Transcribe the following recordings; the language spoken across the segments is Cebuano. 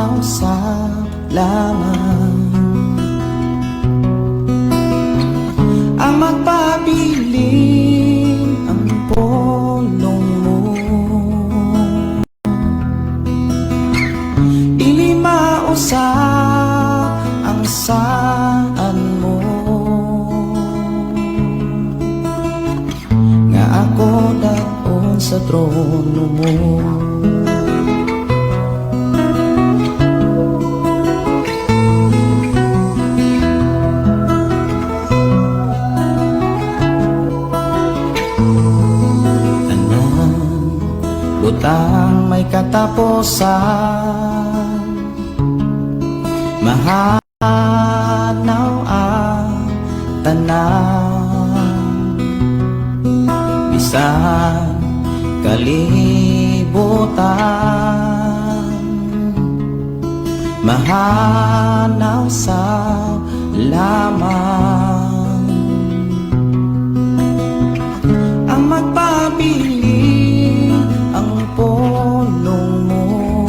Mahanaw sa lamang. Ang magpabilin ang pulong mo. Dili mausap ang saan mo, nga ako daon sa trono mo. Tanan butang may katapusan, mahanaw ang tanan. Bisan kalibutan, mahanaw sa lamang. Ang magpabilin ang pulong mo.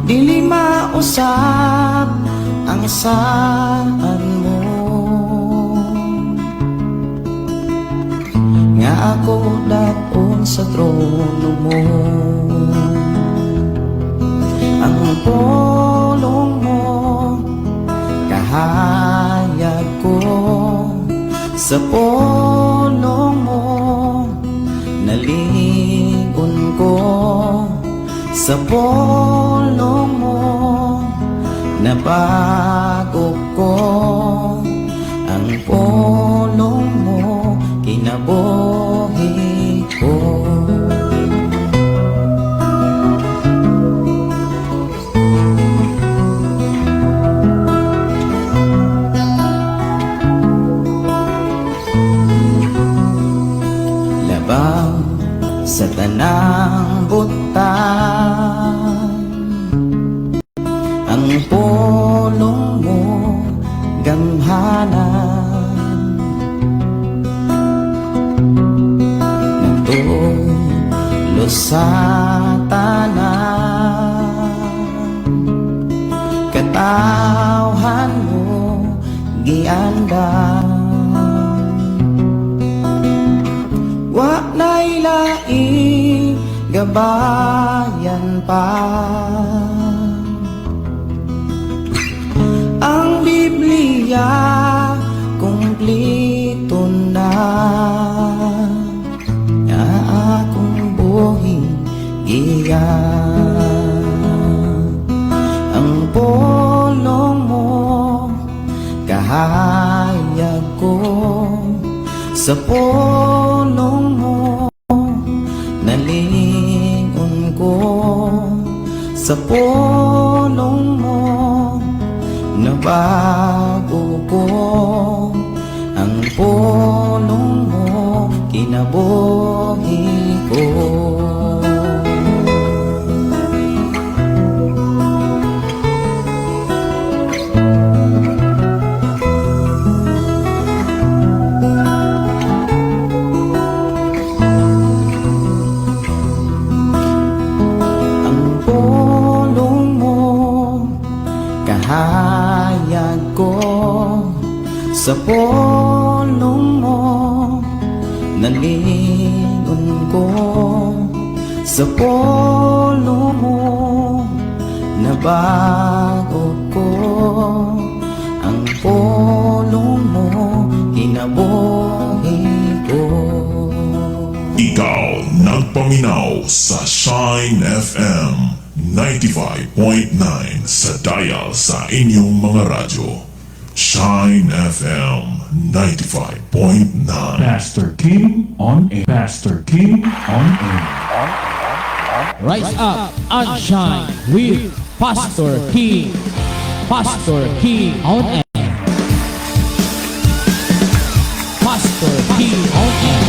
Dili mausap ang saan mo, nga ako daon sa trono mo. Ang pulong mo kahayag ko. Sa pulong mo nalingon ko. Sa pulong mo nabago ko. Ang pulong mo kinabuhi ko. Labaw sa tanang butang, ang pulong mo gamhanan. Nagtulo sa tanan, katawhan mo giandam. Wa na'y laing gabayan pa. Ang Biblia kumplito na, nga akong buhi giya. Ang pulong mo kahayag ko. Sa pulong mo nalingon ko. Sa pulong mo nabago ko. Ang pulong mo kinabuhi ko. Ang pulong mo kahayag ko. Sa pulong mo nalingon ko. Sa pulong mo nabago ko. Ang pulong mo kinabuhi ko. Ikaw nagpaminaw sa Shine FM 95.9 sa dial sa inyong mga radyo. Shine FM 95.9. Pastor King on air. Pastor King on air. Rise up and shine with Pastor King. Pastor King on air. Pastor King on air.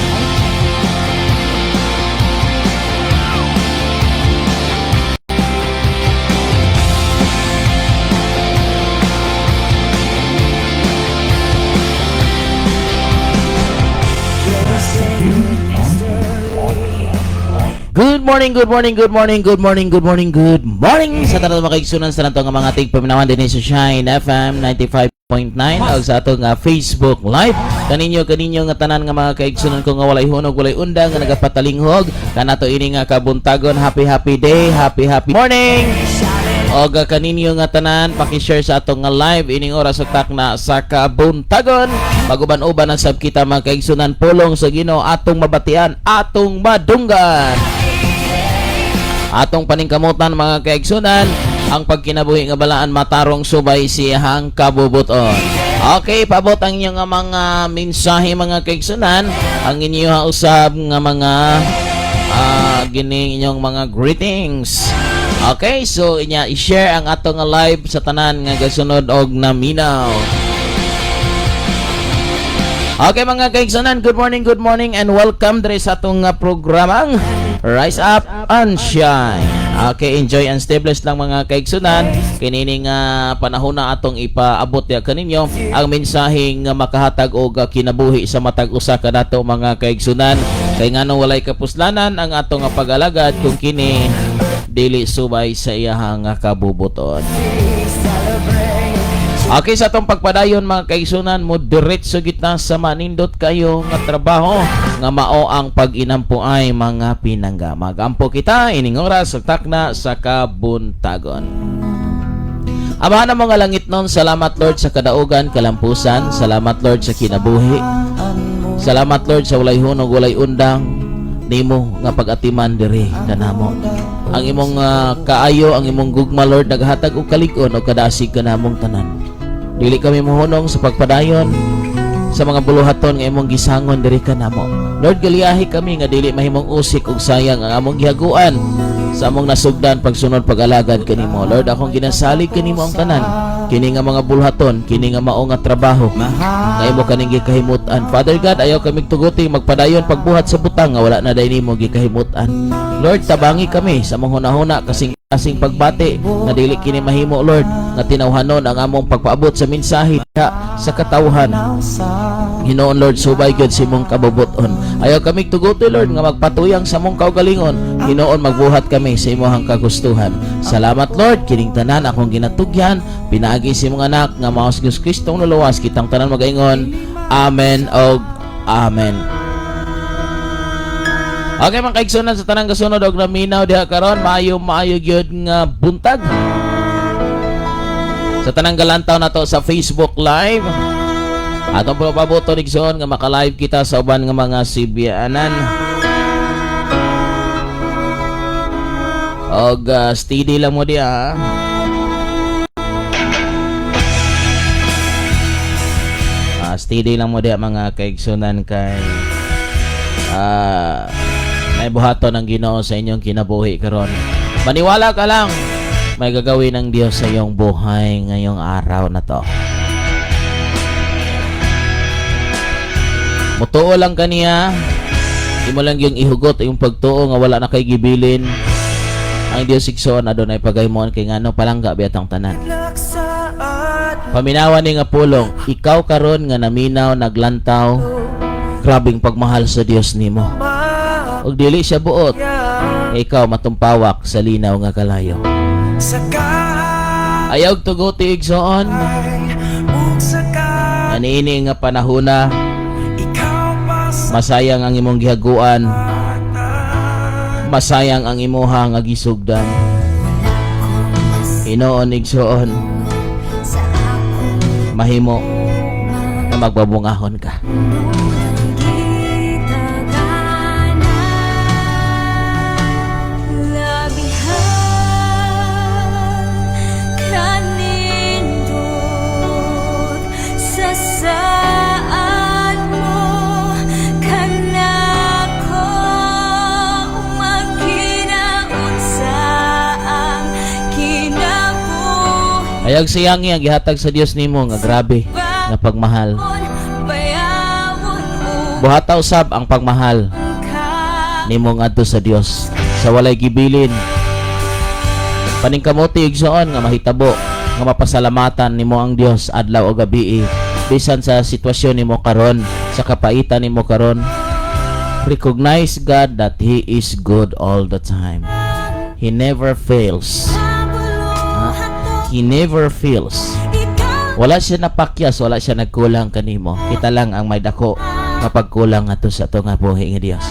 Good Good morning, good morning, good morning, good morning, good morning, good morning sa tanan mga kaigsunan, sa tanan nga mga tigpaminawan dinhi sa Shine FM 95.9 o sa atong Facebook Live. Kaninyo kaninyo nga tanan nga mga kaigsunan ko nga walay hunog, walay undang, nga nagapatalinghog kanato ini nga kabuntagon. Happy happy day, happy happy morning. Og kaninyo nga tanan, paki-share sa atong nga live ining oras ug takna sa kabuntagon. Maguban-uban ang sab kita, mga kaigsunan, pulong sa Ginoo atong mabatian, atong madunggan. Atong paningkamutan, mga kaigsunan, ang pagkinabuhi nga balaan, matarong subay sa iyang kabubuton. Okay, paabot ang inyong nga mga mensahe, mga kaigsunan, ang inyong usab nga mga gining inyong mga greetings. Okay, so inya i-share ang atong nga live sa tanan nga gasunod og naminaw. Okay, mga kaigsunan, good morning and welcome diri sa atong nga programang Rise Up and Shine. Okay, enjoy and stay blessed lang, mga kaigsunan. Kinini nga panahon na atong ipaabot ya kaninyo ang mensahe nga makahatag og kinabuhi sa matag usa kanato, mga kaigsunan. Kay nganong walay kapuslanan ang atong nga pag-alagad kung kini dili subay sa iyahang nga kabubuton? Okay, sa atong pagpadayon, mga kaigsunan, mo diretso kita sa manindot kayo nga trabaho nga mao ang pag-inampuay, mga pinangga. Magampo kita ining oras sa takna sa kabuntagon. Amahan ng mga langitnon, salamat, Lord, sa kadaugan, kalampusan. Salamat, Lord, sa kinabuhi. Salamat, Lord, sa walay hunog, walay undang nimo nga pag-atiman diri kanamo. Ang imong kaayo, ang imong gugma, Lord, naghatag og kalig-on o kadasig kanamong tanan. Dili kami mohunong sa pagpadayon sa mga buluhaton nga imong gisangon diri kanamo. Lord, galiahi kami nga dili mahimong usik ug sayang ang among gihaguan sa among nasugdan pagsunod pag-alagad kanimo. Lord, akong ginasalig kanimo ang tanan. Kini nga mga buluhaton, kini nga mao nga trabaho nga imo kaning gikahimutan. Father God, ayaw kami tuguti magpadayon pagbuhat sa butang nga wala na day nimo gikahimutan. Lord, tabangi kami sa among hunahuna, kasing kasing pagbati nga dili kini mahimo, Lord, nga tinawhanon ang among pagpaabot sa mensahe sa katawhan. Hinoon, Lord, subay gyud sa imong kabubuton. Ayaw kami tuguti, Lord, nga magpatuyang sa among kaugalingon. Hinoon, magbuhat kami sa imong kagustuhan. Salamat, Lord, kining tanan akong ginatugyan pinaagi sa imong anak nga mao si Jesus Kristo nuluwas. Kitang tanan magaingon, Amen og Amen. Okay, mga kaigsunan, sa tanang kasunod og naminaw diha karon, maayo maayo gyud nga buntag. Sa tanang galantaw nato sa Facebook Live. Atong pabuto igsoon nga maka-live kita sa uban nga mga sibianan. Og steady lang mo diha. Steady lang mo diha, mga kaigsunan, kay may buhaton ng Ginoo sa inyong kinabuhi karon. Maniwala ka lang, may gagawin ng Diyos sa iyong buhay ngayong araw na to. Mutuo lang kaniya, imo lang yung ihugot yung pagtuo nga wala na kay gibilin. Ang Diyos, igsoon, adunay pagaymoon kay ngano palangga biyatang tanan. Paminawan ni nga pulong, ikaw karon nga naminaw, naglantaw, grabing pagmahal sa Dios nimo. Ug dili siya buot nga ikaw matumpawak sa linaw nga kalayo. Ayaw tuguti, igsoon. Aniini nga panahona, masayang ang imong gihaguan, masayang ang imuha nga gisugdan. Hinoon, igsoon, mahimo na magbabungahon ka. Labihan kanindot sa saad mo kanako magkinaunsa ang kinabuhi. Ayaw siyangi ang gihatag sa Dios nimo nga grabe nga pagmahal. Bayawon mo Buhata usab ang pagmahal ka nimo ngadto sa Dios sa walay gibilin. Paningkamuti, igsoon, nga mahitabo nga mapasalamatan nimo ang Dios adlaw o gabi, bisan sa sitwasyon nimo karon, sa kapaitan nimo karon. Recognize God that He is good all the time. He never fails. He never fails. Wala siya napakyas, wala siya nagkulang kanimo. Kita lang ang may dako nga pagkulang ato sa ato nga buhi nga Dios.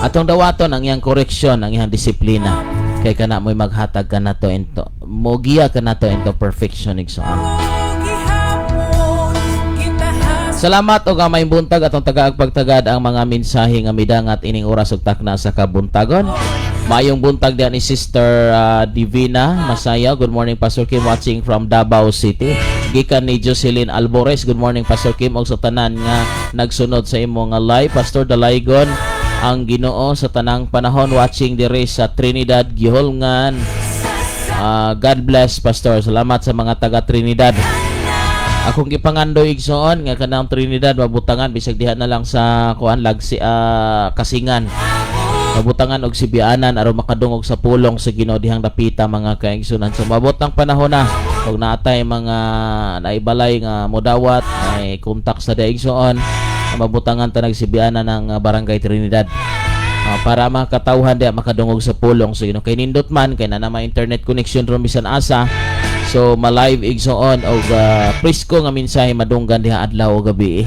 Atong dawaton ang iyang koreksyon, ang iyang disiplina. Kay kana mo'y maghatag kanato into, mogiya kanato into perfection, igsoon. Salamat og may buntag atong tagaag pagtagad ang mga mensahe nga midangat ining oras ug takna sa kabuntagon. Maayong buntag diyan ni Sister Divina Masaya. Good morning, Pastor Kim, watching from Davao City. Gikan ni Jocelyn Albores. Good morning, Pastor Kim, og sa tanan nga nagsunod sa imo nga live. Pastor, dalaygon ang Ginoo sa tanang panahon, watching diri sa Trinidad, Gihulngan. God bless, Pastor. Salamat sa mga taga Trinidad. Akong gipangandoy, igsoon, nga kanang Trinidad mabutangan bisag diha na lang sa kuan lagsi Kasingan. Mabutangan og sibianan aron makadungog sa pulong sa Ginoo dihang dapita, mga kaigsunan. So mabot ang panahon na og naatay mga naibalay nga modawat ay kontak sa diha, igsoon, mabutangan ta nagsibianan ng Barangay Trinidad. Para mga katawhan diha makadungog sa pulong sa Ginoo. Kay nindot man kay na may internet connection ron bisan asa. So ma-live, igsoon, og presko nga mensahe madunggan diha adlaw o gabi.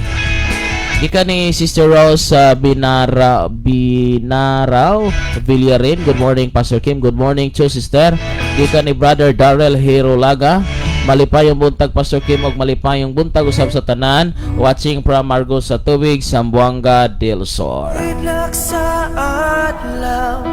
Gikan ni Sister Rose sa Binara Binaraw Villarin. Good morning, Pastor Kim. Good morning to Sister. Gikan ni Brother Darrell Hirolaga. Malipayong buntag, Pastor Kim, og malipayong buntag usab sa tanan watching from Margos sa Tubig, Zamboanga del Sur. Idlak sa adlaw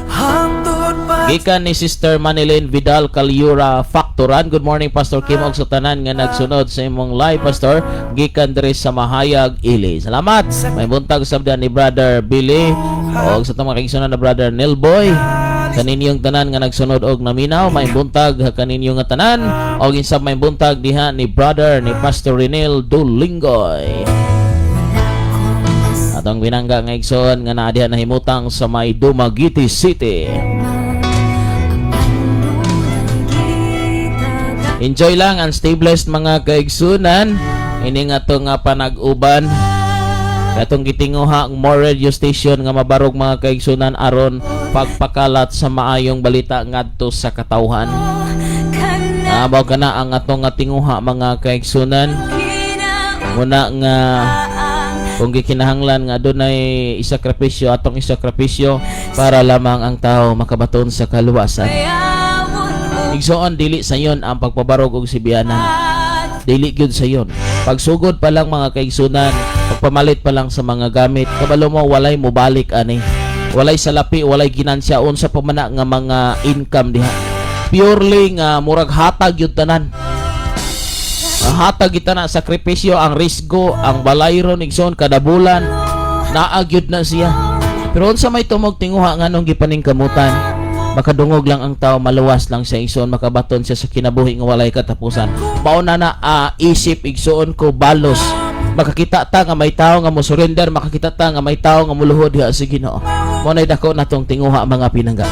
hangtod pa. Gikan ni Sister Manilyn Vidal Calyura Factoran. Good morning, Pastor Kim, og sa tanan nga nagsunod sa imong live, Pastor. Gikan diri sa Mahayag, Ili. Salamat. May buntag usab diyan ni Brother Billy og sa atong mga kaigsunan na Brother Nilboy. Kaninyong tanan nga nagsunod og naminaw, may buntag kaninyo nga tanan og insab may buntag diha ni Brother ni Pastor Renel Dulingoy. Atong binangga nga igsoon nga naa diha nahimutang sa may Dumaguete City. Enjoy lang and stay blessed, mga kaigsunan. Ini nga to nga panag-uban. Katong gitinguha ang more radio station nga mabarog, mga kaigsunan, aron pagpakalat sa maayong balita ngadto sa katawhan. Abaw kana ang atong nga tinguha, mga kaigsunan. Muna nga kung gikinahanglan nga adunay isakripisyo, atong isakripisyo para lamang ang tao makabaton sa kaluwasan. Igsoon, dili sayon ang pagpabarog og sibianan. Dili gyud sayon. Pagsugod pa lang, mga kaigsunan, pagpamalit pa lang sa mga gamit, kabalo mo walay mobalik ani. Walay salapi, walay ginansya unsa pa man na nga mga income diha. Purely nga murag hatag gyud tanan. Ang hatag kita na sakripisyo, ang risgo, ang balayron, igsoon, kada bulan naa gyud na siya. Pero unsa may tumog tinguha nganong gipaningkamutan? Makadungog lang ang tao, maluwas lang siya, igsoon, makabaton siya sa kinabuhi nga walay katapusan. Mao na na isip, igsoon, ko balos. Makakita ta nga may tao nga mo surrender, makakita ta nga may tao nga muluhod diha sa Ginoo. Mao nay dako natong tinguha, mga pinangga.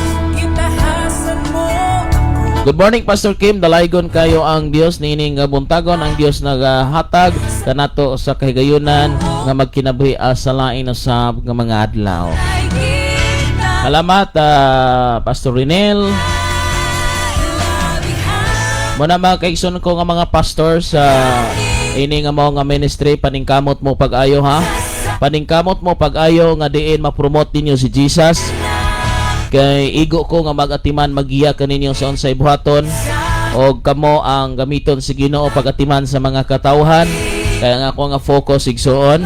Good morning, Pastor Kim. Dalaygon kayo ang Dios niining nga buntagon. Ang Dios nagahatag kanato sa kahigayunan nga magkinabuhi sa lain usab nga mga adlaw. Salamat, Pastor Rinel. Muna, mga kaigsoon ko nga mga pastor sa ini nga mao nga ministry, paningkamot mo pag-ayo ha. Paningkamot mo pag-ayo nga diin ma-promote ninyo si Jesus. Kay igo ko nga mag-atiman, magiya kaninyo sa unsay buhaton og kamo ang gamiton sa Ginoo pag-atiman sa mga katawhan. Kaya nga ako nga focus, igsoon,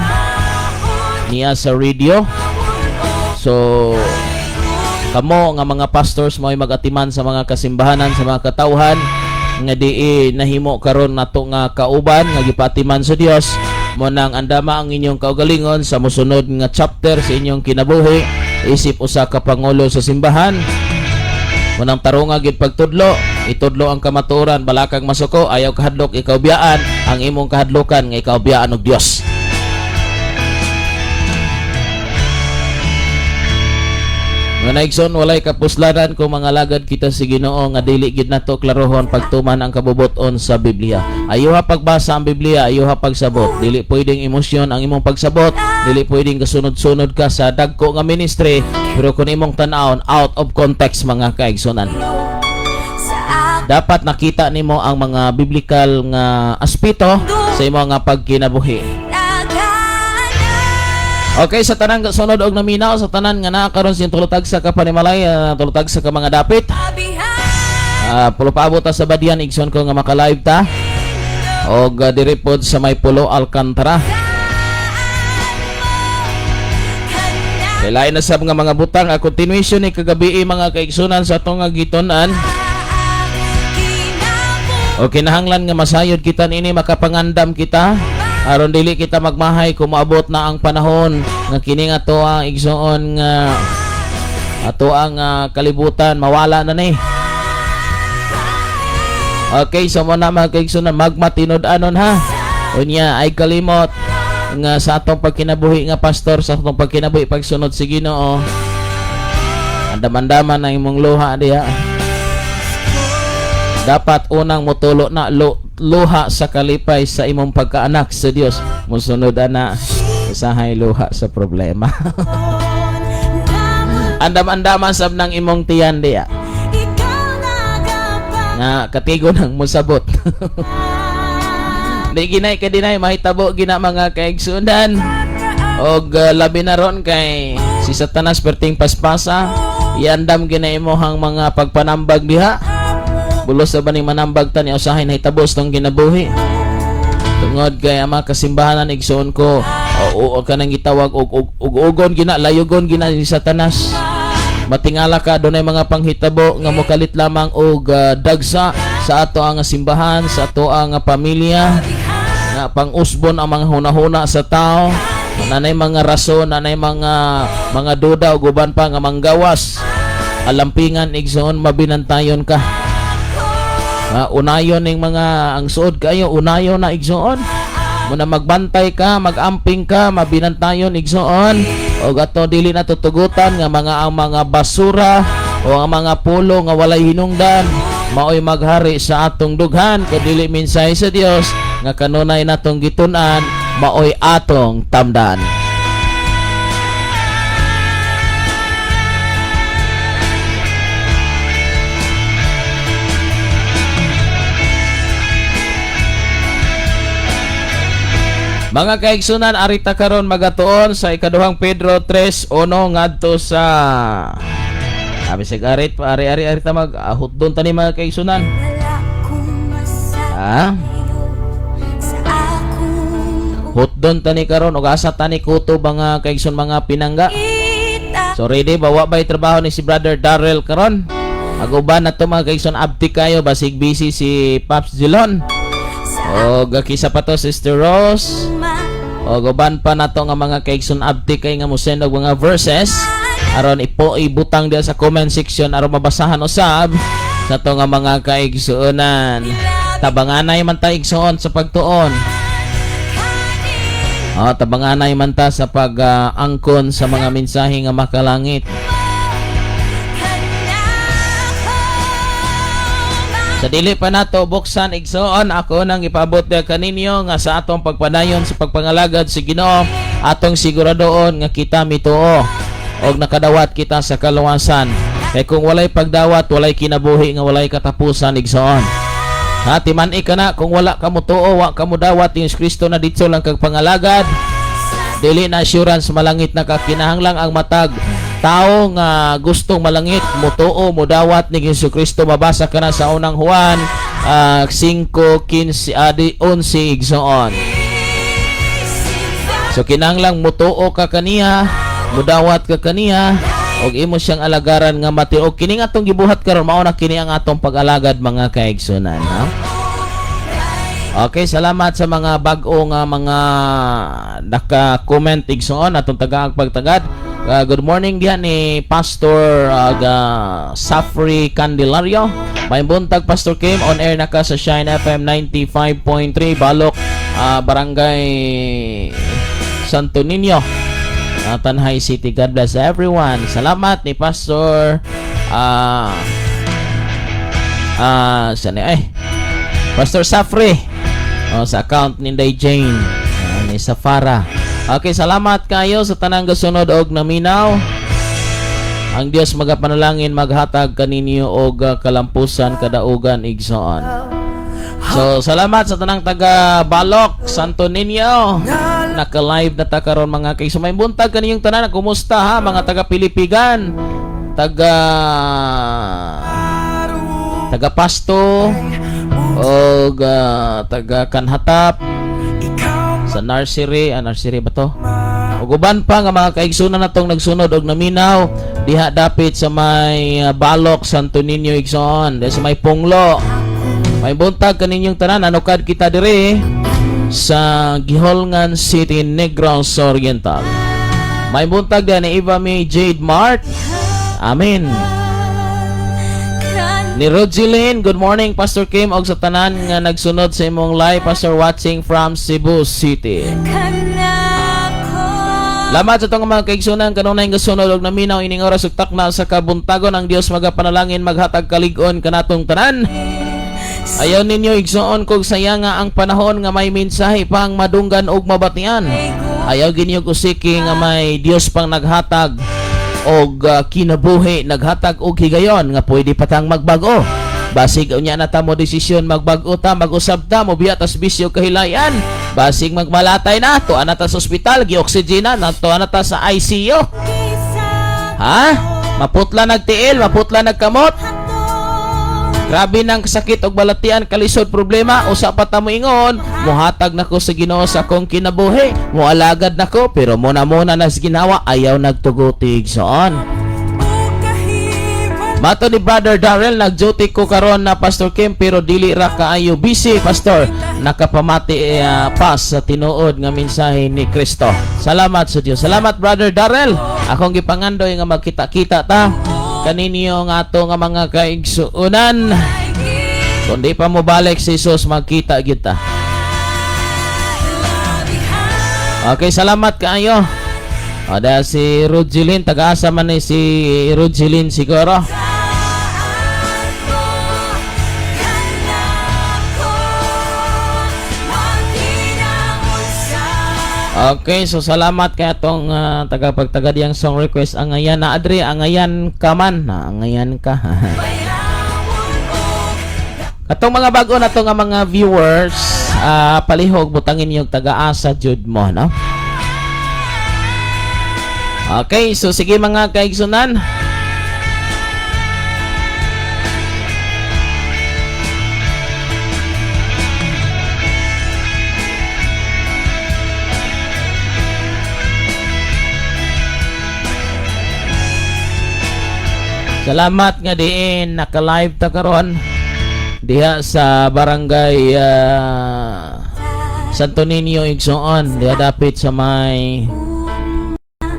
niya sa radio. So kamo nga mga pastors mo ay mag-atiman sa mga kasimbahanan, sa mga katawhan nga di nahimo karon nato nga kauban nga gipatiman sa Dios mo nang andama ang inyong kaugalingon sa mosunod nga chapter sa inyong kinabuhi isip usa ka pangulo sa simbahan. Mo nang tarunga gid pagtudlo, itudlo ang kamatuoran, balakang masuko, ayaw kahadlok ikaw biyaan, ang imong kahadlokan nga ikaw biyaan og Dios. Nga igsoon, walay kapuslaran kung mangalagad kita sa Ginoo nga dili gid nato klarohon pagtuman ang kabubuton sa Biblia. Ayuha pagbasa ang Biblia, ayuha pagsabot. Dili pwedeng emosyon ang imong pagsabot, dili pwedeng kasunod-sunod ka sa dagko nga ministry, pero kung imong tan-awon out of context, mga kaigsunan. Sa akong Dapat nakita nimo ang mga biblical nga aspeto sa imong nga pagkinabuhi. Naghanap. Okay, sa tanan sunod og naminaw, sa tanan nga naa karon sa tulutag sa kapanimalay, tulutag sa ka mga dapit. Abihan. Pulo paabot ta sa Badian, igsoon ko, nga maka-live ta. Og diri pod sa may Pulo Alcantara. Kay lain na sab nga mga butang, a continuation ni kagabi, mga kaigsunan, sa atong nga gitun-an. O kinahanglan nga masayod kita niini, makapangandam kita aron dili kita magmahay kung maabot na ang panahon nga kini nga ato ang igsoon nga ato ang kalibutan mawala na ni. Okay, so mo na, mga kaigsunan, magmatinud-anon ha. Unya ay kalimot nga sa atong pagkinabuhi nga pastor, sa atong pagkinabuhi pagsunod sa Ginoo, andam-andaman ang imong luha diha. Dapat unang mutulo na luha sa kalipay sa imong pagkaanak sa Dios. Musunod ana usahay luha sa problema. Andam-andaman sab ng imong tiyan diha nga katigo nang musabot. Di ginay ka dinay mahitabo gina, mga kaigsunan. Og labi na ron kay si Satanas perting paspasa, iandam gina imohang mga pagpanambag diha. Bulos sa baning manambag ta ni usahay nahitabo sa tong kinabuhi. Tungod kay ang mga kasimbahanan, igsoon ko, o, o kanang gitawag og ugon gina, layugon gina ni Satanas. Matingala ka, dunay mga panghitabo nga mokalit lamang og dagsa sa ato ang simbahan, sa ato ang pamilya, nga pang-usbon ang mga hunahuna sa tao, nanay mga rason, nanay mga duda ug uban pa nga manggawas. Alampingan, igsoon, mabinantayon ka. Unayon ning mga ang suod kayo, unayon na, igsoon. Muna magbantay ka, magamping ka, mabinantayon, igsoon. O ato dili na tutugutan nga mga ang mga basura o ang mga pulo nga walay hinungdan maoy maghari sa atong dughan kay dili mensahe sa Dios nga kanunay natong gitun-an maoy atong tamdan. Mga kaigsunan, arita karon magatuon sa ikaduhang Pedro 3:1 ngadto sa Abi sig arit ari ari arita mag hutdon tani, mga kaigsunan. Wala kong Ha? masayo sa akong Hutdon tani karon ug asa tani kuto mga kaigsun, mga pinangga. ita. So ready ba, wa ba'y trabaho ni si Brother Darrell karon? Aguban na to, mga kaigsun, abti kayo basig busy si Pops Zilon. O kisa pa to Sister Rose. O guban pa nato nga mga kaigsun, abti kay nga mo-send og mga verses aron ipo ibutang diya sa comment section aron mabasahan usab sa to nga mga kaigsuonan. Tabanganay man ta, igsuon, sa pagtuon. Oh, tabanganay man ta sa pag-angkon sa mga mensahe nga makalangit. Sa dili pa nato buksan, igsoon, ako nang ipaabot diha kaninyo nga sa atong pagpadayon sa pagpangalagad sa Ginoo, atong siguradoon nga kita mituo og nakadawat kita sa kaluwasan. Kay kung walay pagdawat, walay kinabuhi nga walay katapusan, igsoon. Ha, timan-i ka na kung wala ka mo tuo, wa ka mo dawat ni Kristo na ditso lang kag pangalagad. Dili na assurance malangit na ka, kinahanglang ang matag tao nga gustong malangit mutuo, mudawat ni Hesus Kristo. Mabasa ka na sa unang Juan 5:15 adi 11, igsoon. So kinahanglang mutuo ka kaniya, mudawat ka kaniya og imo siyang alagaran nga mati og kini nga atong gibuhat karon, mao na kini ang atong pag-alagad, mga kaigsunan, ha. Okay, salamat sa mga bag-o nga mga naka-comment, igsoon, atong tagaag pagtagad. Good morning diyan ni Pastor Safri Candelario. May buntag, Pastor Kim, on air na ka sa Shine FM 95.3 Balok, Barangay Santo Niño. Tanjay City. God bless everyone. Salamat ni Pastor saan eh? Pastor Safri. Oh, sa account ni Inday Jane, ni Safara. Okay, salamat kayo sa tanang gasunod og naminaw. Ang Dios magapanalangin maghatag kaninyo og kalampusan, kadaugan, igsoon. So, salamat sa tanang taga Balok, Santo Niño. Naka-live na ta karon, mga kay. So, may buntag kaninyong tanan. Kumusta ha, mga taga Pilipigan? Taga Pasto og taga Kanhatap sa nursery, nursery ba to? Ug uban pa nga mga kaigsunan natong nagsunod og naminaw diha dapit sa may Balok, Santo Niño, igsoon, diha sa may Punglo. May buntag kaninyong tanan, anukad kita diri sa Guihulngan City, Negros Oriental. May buntag diha ni Eva May Jade Mart. Amen. Ni Rogeline, good morning, Pastor Kim, og sa tanan nga nagsunod sa imong live, Pastor, watching from Cebu City. Salamat sa itong mga kaigsunan kanunay nga sunod og naminaw ining oras ug takna sa kabuntagon. Ang Dios magapanalangin maghatag kalig-on kanatong tanan. Ayaw ninyo, igsoon, kog sayanga ang panahon nga may mensahe pang madunggan og mabatian. Ayaw ginyo usiki nga may Dios pang naghatag og kinabuhi, naghatag og higayon nga pwede pa tang magbag-o. Basig unya na ta mo desisyon magbag-o ta, mag-usab ta, mobiya tas bisyo, kahilayan. Basig magmalatay na, tuan na ta sa ospital, gi-oxygen na, tuan na ta sa ICU. Ha? Maputla nagtiil, maputla nagkamot. Grabe nang sakit og balatian, kalisod, problema, usa pa ta moingon, muhatag nako sa Ginoo sa akong kinabuhi, mualagad nako, pero muna-muna nas ginawa, ayaw nagtuguti, igsoon. Mato ni Brother Darrell, nag-duty ko karon na, Pastor Kim, pero dili ra kaayo busy, Pastor. Nakapamati pa sa tinuod nga mensahe ni Kristo. Salamat sa Dios. Salamat, Brother Darrell. Akong gipangandoy nga magkita-kita ta kaninyo nga ato nga mga kaigsuonan. Kung di pa mo balik si Jesus, magkita kita. Okay, salamat kaayo. Ada si Rogeline, taga-asa man ni si Rogeline siguro. Okay, so salamat kay atong tagapagtagad yang song request, angayan na adri angayan ka man na angayan ka. Katong mga bago na to nga mga viewers, palihog butangin yung taga-asa jud mo, no? Okay, so sige, mga kaigsunan. Salamat nga diin naka-live ta karon diha sa barangay Santo Niño, igsoon, diha dapit sa may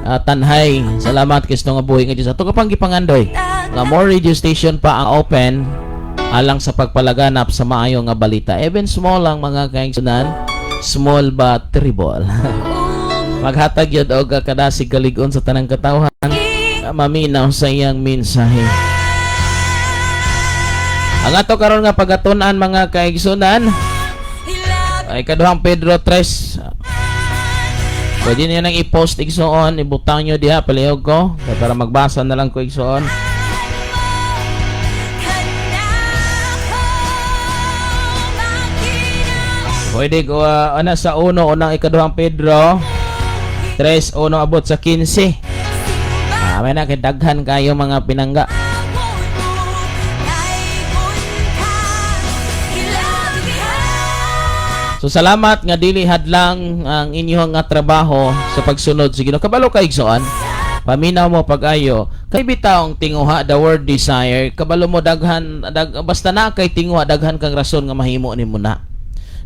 Tanjay. Salamat Kristo nga buhi nga Diyos. Ato ka pang gipangandoy nga more radio station pa ang open alang sa pagpalaganap sa maayo nga balita. Even small lang, mga kaigsunan, small but terrible. Maghatag yun og kadasig kalig-on sa tanang katawhan nga maminaw sa iyang mensahe. Ang ato karon nga pagatun-an, mga kaigsunan, ay Kaduhang Pedro 3. Pwede niyo nang i-post, igsoon, ibutang nyo diha palihog ko para magbasa na lang ko, igsoon. Pwede ko ana sa uno, unang Ikaduhang Pedro 3 1 abot sa 15. May na kay daghan kayo, mga pinangga. So salamat nga dili hadlang ang inyong nga trabaho sa pagsunod sa Ginoo. Kabalo ka, igsoon. Paminaw mo pag-ayo. Kay bitawng tinguha, the word desire, kabalo mo daghan basta na kay tinguha, daghan kang rason nga mahimo nimo na.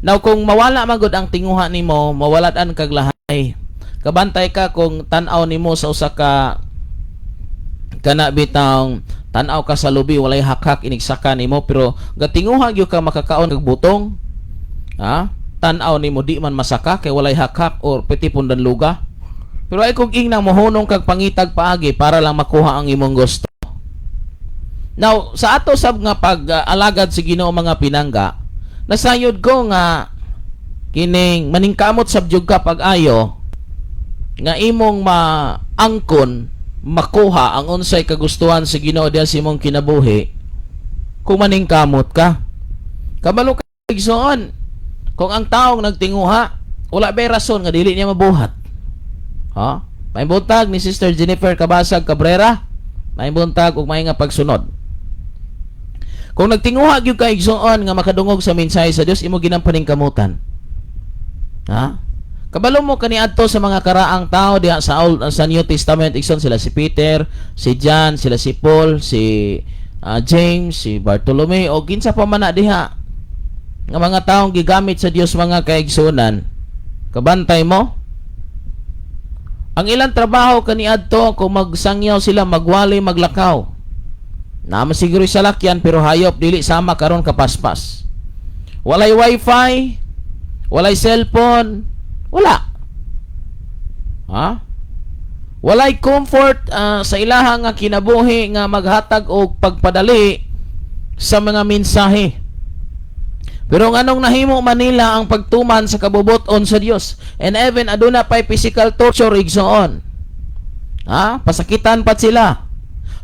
Now kung mawala magod ang tinguha nimo, mawalad-an kag lahay. Kabantay ka kung tan-aw nimo sa usa ka kana bitawng tan-aw ka sa lubi, walay hakhak inigsaka nimo, pero gatinguha gyud ka makakaon kag butong. Ha? Tan-aw nimo di man masaka kay walay hakhak or piti pundan luga. Pero Pero ay kung ingnang mohunong kag pangitag paagi para lang makuha ang imong gusto. Now, sa ato sab nga pag-alagad sa Ginoo, mga pinangga, nasayod ko nga kining maningkamot sab jud ka pag-ayo nga imong maangkon, makuha ang unsay kagustuhan sa Ginoo diha sa imong kinabuhi kung maningkamot ka. Kabalo ka, igsoon, kung ang taong nagtinguha, wala bay rason nga dili niya mabuhat. Ha? May buntag ni Sister Jennifer Kabasag Cabrera. May buntag ug may nga pagsunod. Kung nagtinguha gyud ka, igsoon, nga makadungog sa mensahe sa Dios, imo ginang paningkamutan. Ha? Kabalo mo kaniadto sa mga karaang tao diha sa New Testament, igsoon, sila si Peter, si John, sila si Paul, si James, si Bartolome o kinsa pa man na diha nga mga taong gigamit sa Dios, mga kaigsunan. Kabantay mo ang ilang trabaho kaniadto, kung magsangyaw sila, magwali, maglakaw. Naa man siguro salakyan, pero hayop dili sama karon kapaspas. Walay wifi, walay cellphone, wala. Ha? Walay comfort sa ilaha nga kinabuhi nga maghatag og pagpadali sa mga mensahe. Pero nganong nahimo man nila ang pagtuman sa kabubut-on sa Dios? And even aduna pay physical torture, igsoon. Ha? Pasakitan pat sila.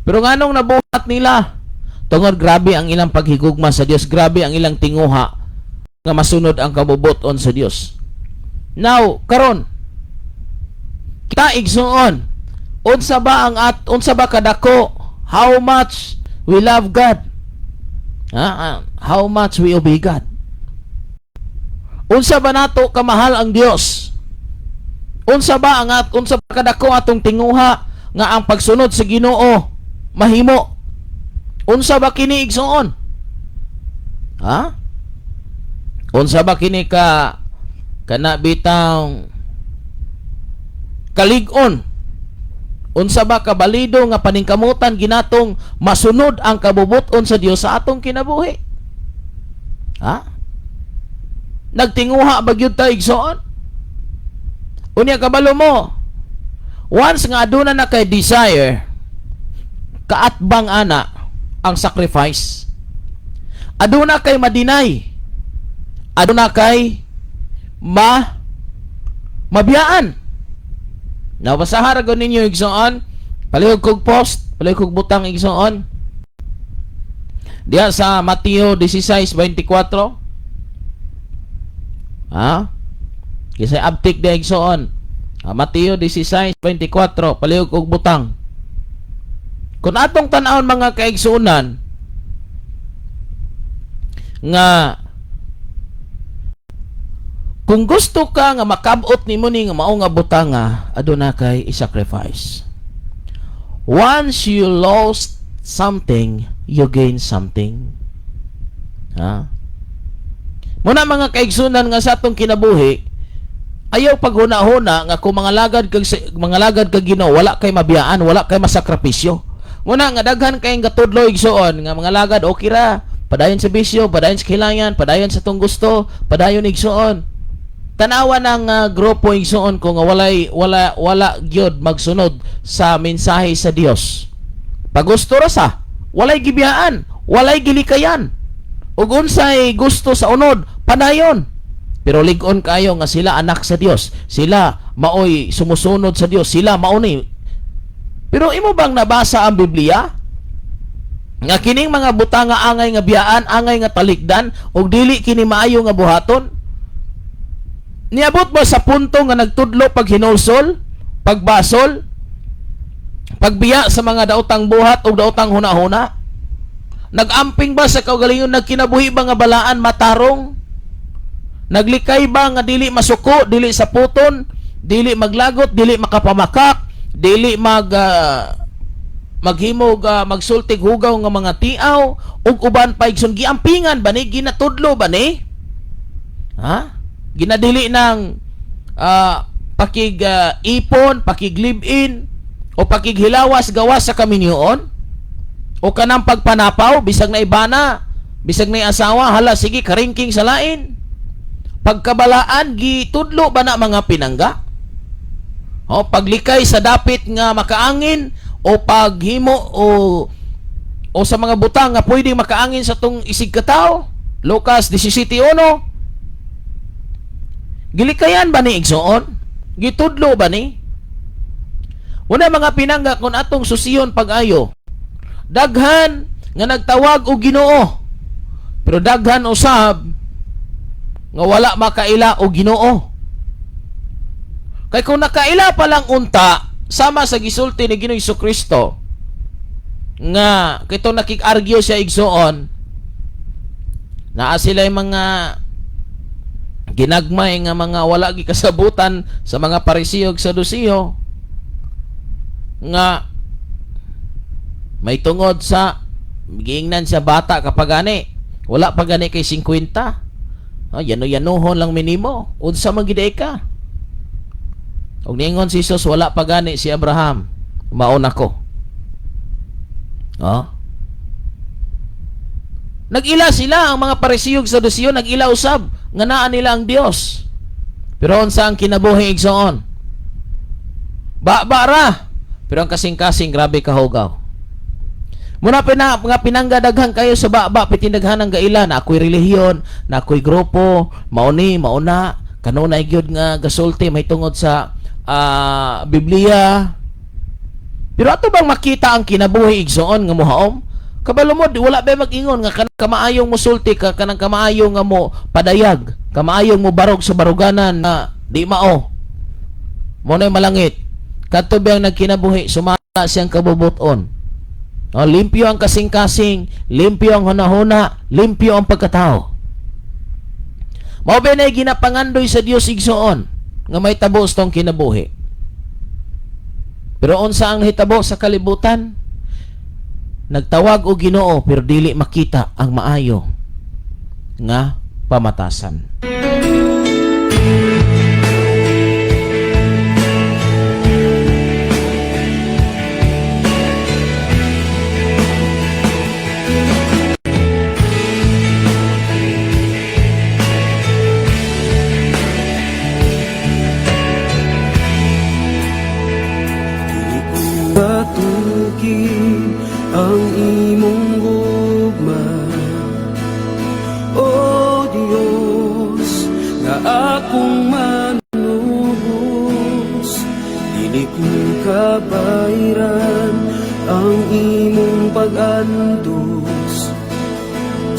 Pero nganong nabuhat nila? Tungod grabe ang ilang paghigugma sa Dios, grabe ang ilang tinguha nga masunod ang kabubut-on sa Dios. Now, karon kita, igsoon, unsa ba kadako, how much we love God? Ha? How much we obey God? Unsa ba nato kamahal ang Dios? Unsa ba kadako atong tinguha nga ang pagsunod sa Ginoo mahimo? Unsa ba kini, igsoon? Ha? Unsa ba kini ka kana bitang kalig-on? Unsa ba kabalido nga paningkamutan ginatong masunod ang kabubut-on sa Dios sa atong kinabuhi? Ha? Nagtinguha ba gyud ta, igsoon? Unya kabalo mo, once nga aduna na kay desire, kaatbang ana ang sacrifice. Aduna kay ma-deny. Aduna kay mabiyaan. Now, basaha ra ninyo, igsoon. Palihog kog post, palihog kog butang, igsoon. Diya sa Mateo 16:24. Ha? Kisay abtik diya, igsoon. Mateo 16:24, palihog kog butang. Kung atong tan-awon, mga kaigsuonan, nga kung gusto ka nga makabot nimo ni nga mao nga butanga, aduna kay i-sacrifice. Once you lost something, you gain something. Ha? Muna, mga kaigsunan, nga sa atong kinabuhi, ayaw paghuna-huna nga kung mga lagad kag Ginoo, wala kay mabiyaan, wala kay masakripisyo. Muna nga daghan kay gatudlo, igsoon, nga mga lagad okay ra, padayon sa bisyo, padayon sa kilayan, padayon sa tong gusto, padayon, igsoon. Tanawa ng grupo, igsoon ko, nga walay wala wala gyud magsunod sa mensahe sa Dios. Pagusto ra sa, walay gibiyaan, walay gilikayan. Ug unsay gusto sa unod, padayon. Pero lig-on kayo nga sila anak sa Dios. Sila maoy sumusunod sa Dios. Sila mauni. Pero imo bang nabasa ang Biblia? Nga kining mga butanga angay nga biyaan, angay nga talikdan ug dili kini maayo nga buhaton? Niabot ba sa punto nga nagtudlo pag hinulsol, pagbasol, pagbiya sa mga daotang buhat o daotang hunahuna? Nagamping ba sa kaugalingon, nagkinabuhi ba nga balaan, matarong? Naglikay ba nga dili masuko, dili sa puton, dili maglagot, dili makapamakak, dili maghimog magsultig hugaw nga mga tiaw ug uban pa, igsoon? Giampingan ba ni, ginatudlo ba ni? Ha, ginadili ng pakig ipon, pakig live-in o pakighilawas gawas sa kaminyoon o kanang pagpanapaw bisag na ibana, bisag na asawa, hala sige, karingking sa lain, pagkabalaan, gitudlo ba na, mga pinangga? O paglikay sa dapit nga makaangin o paghimo o sa mga butang nga pwede makaangin sa tong isig katawo. Lucas 17:1. Gilikayan ba ni, igsoon? Gitudlo ba ni? Una, mga pinangga, kung atong susiyon pag-ayo, daghan nga nagtawag og Ginoo, pero daghan usab nga wala makaila og Ginoo. Kay kung nakaila pa lang unta, sama sa gisulti ni Ginoong Kristo nga kito nakig-argue siya, igsoon, naa sila mga ginagmay nga mga wala gikasabutan sa mga Parisiyo ug Sadusiyo nga may tungod sa giingnan siya, "Bata ka pa gani, wala pa gani kay 50, oh, yano-yanuhon lang minimo, unsa man gid ka?" Ug niingon si Jesus, "Wala pa gani si Abraham, mauna ko." Oh, nag-ila sila, ang mga Parisiyo ug Sadusiyo, nag-ila usab nga naa nila ang Dios. Pero unsa ang kinabuhi, igsoon? Ba ra. Pero ang kasing-kasing grabe kahugaw. Muna pina, mga pinangga, daghan kayo sa baba, pitindaghan ang gaila na ako'y relihiyon, na ako'y grupo, mauni, mauna, kanunay gyud nga gasulti may tungod sa Biblia. Pero ato bang makita ang kinabuhi, igsoon, nga muhaom? Kabalo mo, di wala ba mag-ingon nga kanang kamaayong musulti ka, kanang kamaayong nga mo padayag, kamaayong mo barog sa baruganan na di mao. Mo na'y malangit. Kadto biyang nagkinabuhi sumala siyang kabubuton? Oh, limpyo ang kasing-kasing, limpyo ang hunahuna, limpyo ang pagkatao. Mao ba na ginapangandoy sa Dios, igsoon, nga may tabo sa tong kinabuhi. Pero unsa ang nahitabo sa kalibutan? Nagtawag og Ginoo pero dili makita ang maayo nga pamatasan. Batukid ang imong gugma, O Dios, nga akong manubos. Dili ko kabayran ang imong pag-antos.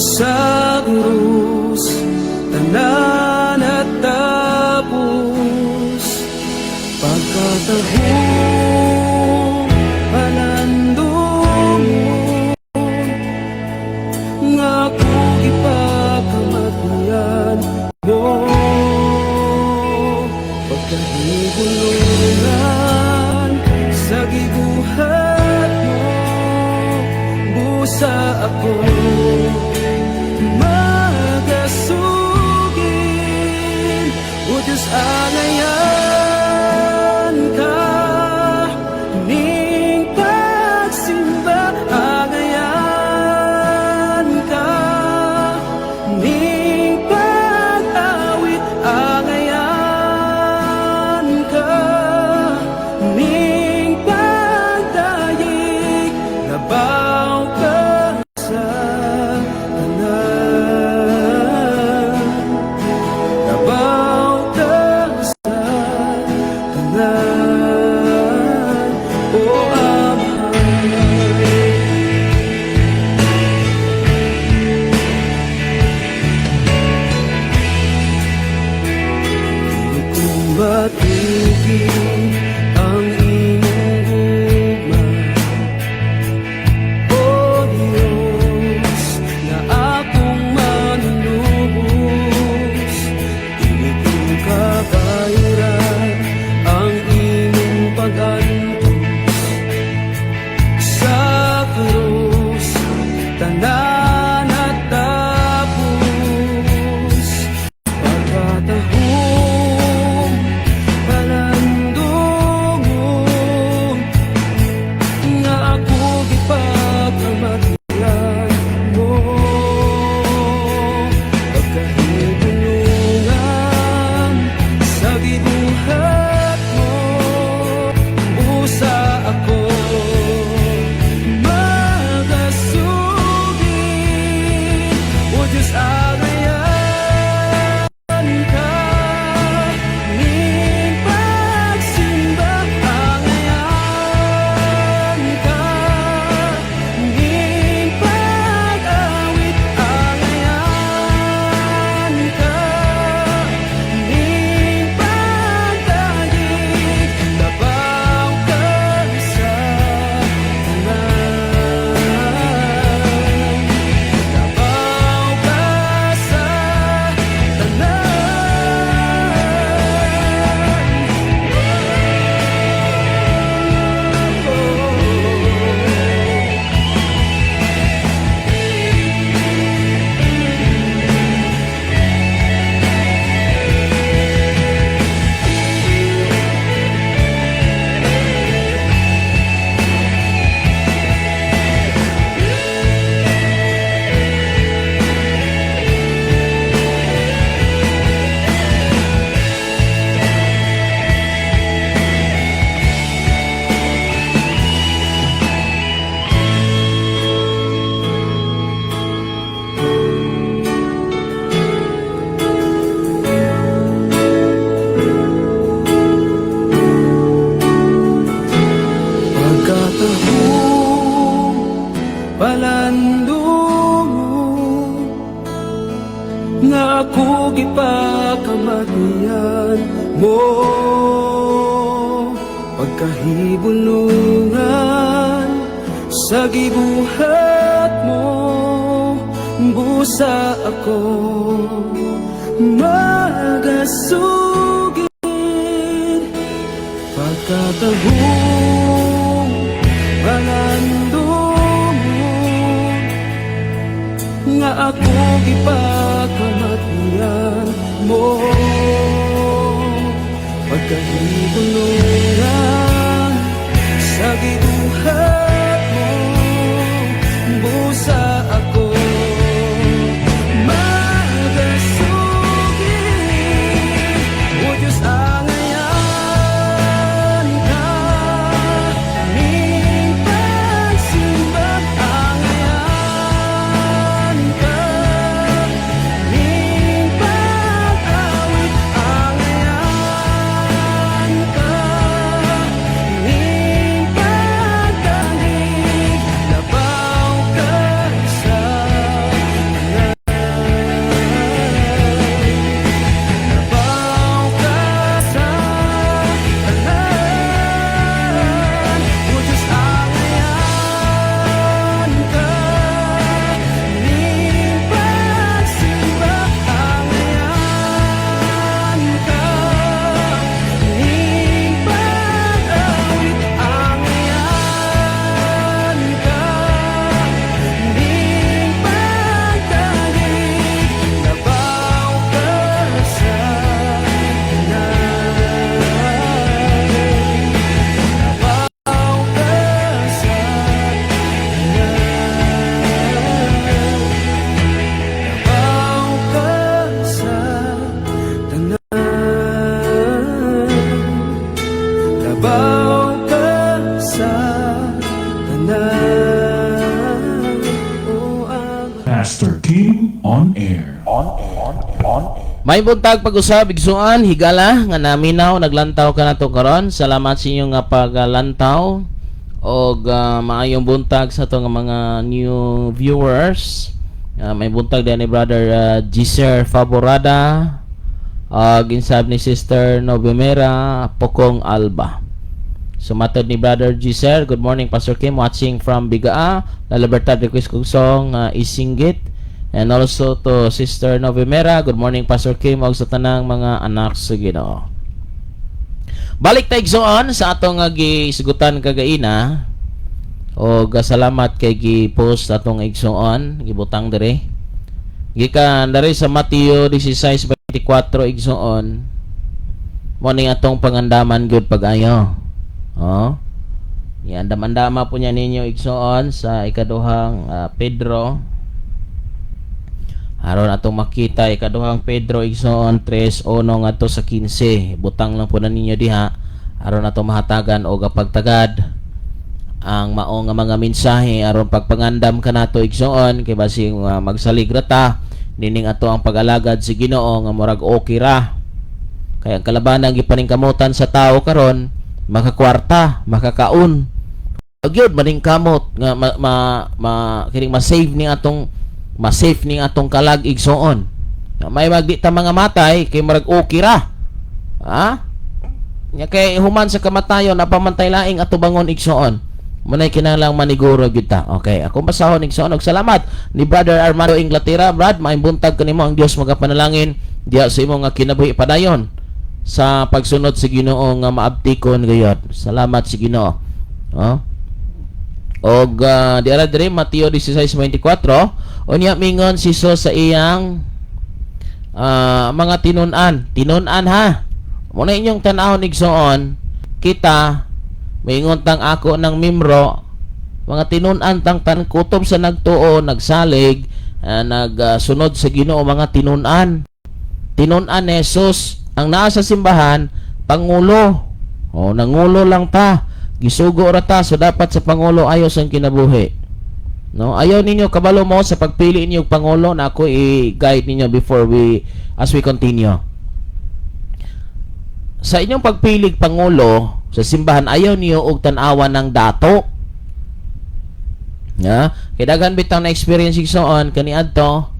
Sa krus, tanan natapos. Pagkatahong palandong nga ako ipakamatyan mo, pagkahigulungan sa gibuhat mo, busa ako magasugin. O Diyos, angayan ka ning pagsimba, angayan ka ning pag-awit, angayan ka ning pagdayeg, labaw ka sa tanan. Labaw ka sa tanan, O Amahan. Dili ko matigil ang imong gugma, O Diyos, nga akong manunubos. Dili ko kabayran ang imong pag-antos. Sa krus, tanan natapos. Pagkatahong palandungon nga ako gipakamatyan mo, pagkahigulungan sa gibuhat mo. Nga ako gipakamatian mo, pagkahibulungan sa gibuhat mo, busa ako magasugid, pagkatahong palandong nga ako gipakamatian mo, pagkahibulungan sa gibuhat mo, busa ako magasugid. O Diyos, angayan ka ning pagsimba, angayan ka ning pag-awit, angayan ka ning pagdangig, labaw ka sa tanan, labaw ka sa tanan. O Diyos, angayan ka ning pagsimba, angayan ka ning pag-awit, angayan ka ning pagdangig, labaw ka sa tanan, labaw ka sa tanan, labaw ka sa tanan, labaw ka sa tanan. O ang Pastor Kim on air. May buntag pag-usab, igsuan, higala nga naminaw naglantaw ka nato karon. Salamat sa inyong nga paglantaw og maayong buntag sa atong mga new viewers. May buntag din ni Brother Giser Faborada, ginsab ni Sister Novemera Pokong Alba. Sumatod ni Brother Giser, "Good morning, Pastor Kim, watching from Bigaa, La Libertad, request kong song Isinggit." And also to Sister Novemera, "Good morning, Pastor Kim og sa tanang mga anak sa Ginoo." Balik ta, igsoon, sa atong gisugutan kagaina og salamat kay gi-post atong igsoon, gibutang dire. Gikan diri sa Mateo 16:24, igsoon. Mo ni atong pangandaman gyud pag-ayo. Oh. Iandam-andama po niya ninyo, igsoon, sa ikaduhang Pedro. Aron atong makita, ikaduhang Pedro, igsoon, 3:1 ngadto sa 15. Butang lang po na ninyo diha aron atong mahatagan og pagtagad ang mao nga mga mensahe aron pagpangandam kanato, igsoon, kay basing magsalig ra ta nining ato ang pag-alagad si Ginoo nga murag okay ra. Kaya ang kalabanan gipaningkamutan sa tao karon, makakwarta, makakaon. Gyud maningkamot nga ma, ma, ma kining ma-save ni atong ma-safe ning atong kalag, igsoon. May magdi ta mga matay kay murag okay ra. Ha? Nya kay human sa kamatayon napamantay laing atubangon, igsoon. Munay kinahanglang maniguro gyud ta. Okay, ako basahon, igsoon, og salamat ni Brother Armando Inglaterra. Brad, maayong buntag kanimo, ang Dios magapanalangin diya sa imong nga kinabuhi padayon sa pagsunod sa Ginoo nga maabtikon gayod. Salamat sa Ginoo. Oh. Og di ara diri Mateo 16:24, unya mingon si Jesus sa iyang mga tinun-an. Tinun-an ha. Muna inyong tan-awon, igsoon, kita maingon tang ako ng mimro, mga tinun-an tang tan kutob sa nagtuo, nagsalig, nagsunod sa Ginoo, mga tinun-an. Tinun-an ni Jesus ang naa sa simbahan, pangulo. O nangulo lang ta. Gisugo ra ta, so dapat sa pangulo ayos ang kinabuhi. No, ayaw ninyo kabalo mo sa pagpili ninyo og pangulo na ako i-guide ninyo before we as we continue. Sa inyong pagpilig pangulo sa simbahan, ayaw niyo og tan-awan ng dato. Ya, kay daghan bitang na experience so on kaniadto.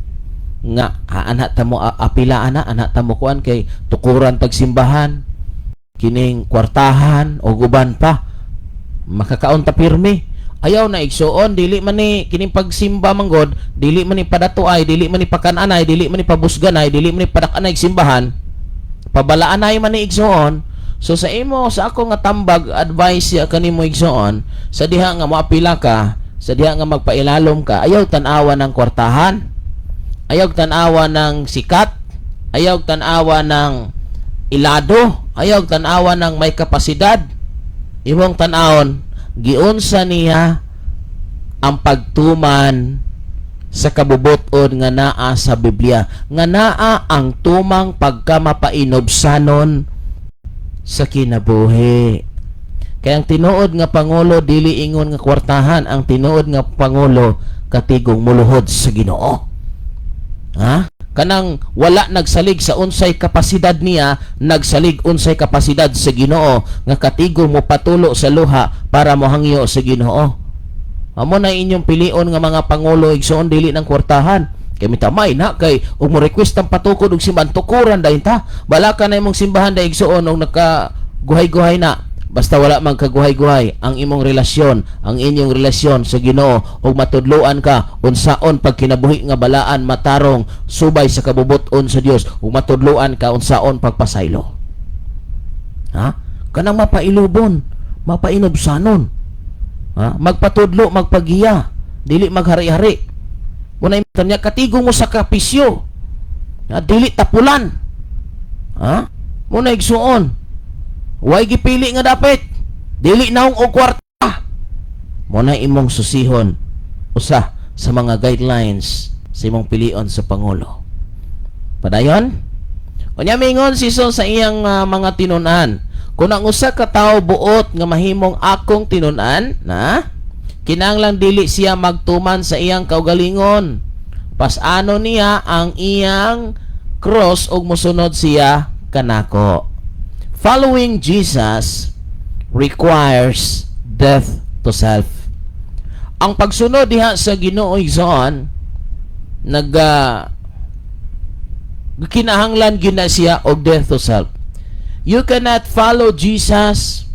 Nga ana ta mo apila ana, ana ta mo kuan kay tukuran tagsimbahan, kining kwartahan o guban pa, makakaon ta pirmi. Ayaw na, igsuon, dili man ni kining pagsimba manggod, dili man ni padatuay, dili man ni pakananay, dili man ni pabusganay, dili man ni padak-anay simbahan, pabalaanay man ni, igsuon. So sa imo, sa ako nga tambag, advice siya kanimo, igsuon, sa diha nga moapila ka, sa diha nga magpailalom ka, ayaw tan-awa ng kwartahan, ayaw tan-awa ng sikat, ayaw tan-awa ng ilado, ayaw tan-awa ng may kapasidad. Imong tan-awon giunsa niya ang pagtuman sa kabubut-on nga naa sa Biblia, nga naa ang tumang pagkamapainubsanon sa kinabuhi. Kaya ang tinuod nga pangulo, dili ingon nga kwartahan. Ang tinuod nga pangulo, katigong muluhod sa Ginoo, ha? Kanang wala nagsalig sa unsay kapasidad niya, nagsalig unsay kapasidad sa Ginoo, nga katigong mo patulo sa luha para mohangyo sa Ginoo. Amo na inyong pilion nga mga pangulo, igsoon, dili ng kwartahan. Kay mitamay na kay ug mo request ang patukod og simbahan, tukuran dayon ta. Balaka na imong simbahan da, igsoon, og naka guhay-guhay na. Basta wala man kaguhay-guhay ang imong relasyon, ang inyong relasyon sa Ginoo ug matudloan ka unsaon pagkinabuhi nga balaan, matarong, subay sa kabubut-on sa Dios, ug matudloan ka unsaon pagpasaylo. Ha? Kanang mapailubon, mapainubsanon. Ha? Magpatudlo, magpagiya, dili maghari-hari. Unay niya katigong mo sakripisyo. Ha? Dili tapulan. Ha? Muna, igsuon. Way gipili nga dapit. Dili naong og kwarta. Muna imong susihon usa sa mga guidelines sa imong pilion sa pangulo. Padayon? Unya mingon si Jesus sa iyang mga tinun-an, "Kung ang usa ka tawo buot nga mahimong akong tinun-an, na kinahanglan dili siya magtuman sa iyang kaugalingon. Pas-ano niya ang iyang cross ug mosunod siya kanako." Following Jesus requires death to self. Ang pagsunod diha sa Ginoo, igsoon, naga kinahanglan gyud na siya og death to self. You cannot follow Jesus.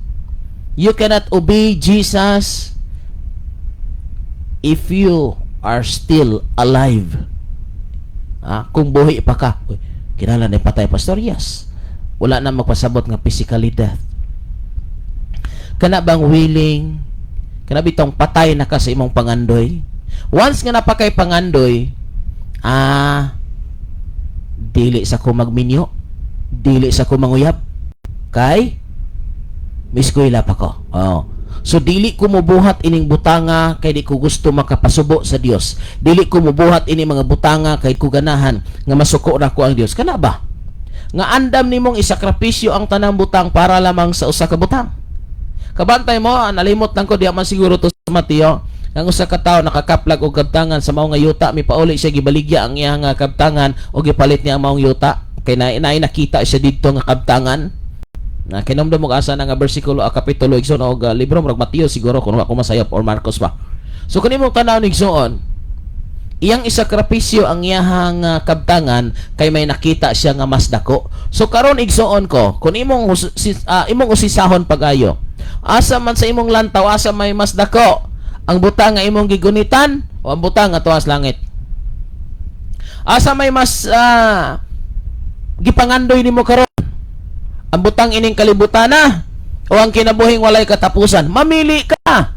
You cannot obey Jesus if you are still alive. Ah, kung buhi pa ka. Uy, kinahanglan na patay, pastor? Yes. Wala na magpasabot nga physically death. Kana bang willing? Kana bitong patay na ka sa imong pangandoy? Once nga napakay pangandoy, dili sa ko magminyo, dili sa ko manguyab, kay miskwela pa ko. Oh. So dili ko mobuhat ining butanga kay di ko gusto makapasubo sa Dios. Dili ko mobuhat ini mga butanga kay ko ganahan nga masuko ra ko ang Dios. Kana ba? Nga andam nimong isakripisyo ang tanang butang para lamang sa usa ka butang. Kabantay mo, nalimot lang ko, di man siguro to sa Mateo. Ang usa ka tawo nakakaplag og kabtangan sa mao nga yuta, mipauli siya, gibaligya ang iyang nga kabtangan o gipalit niya ang maong yuta kay na nakita siya didto nga kabtangan. Na kinomdom mo asa na nga bersikulo a kapitulo, igsoon, og libro? Murag Mateo siguro kung ako masayop or Marcos pa. So kanimong tan-aw, igsoon, iyang isakripisyo ang iyahang kabtangan kay may nakita siya nga mas dako. So karon, igsoon ko, kung imong usisahon pag-ayo, asa man sa imong lantaw, asa may mas dako? Ang butang nga imong gigunitan o ang butang nga tuas langit? Asa may mas gipangandoy nimo karon? Ang butang ining kalibutan na o ang kinabuhing walay katapusan? Mamili ka.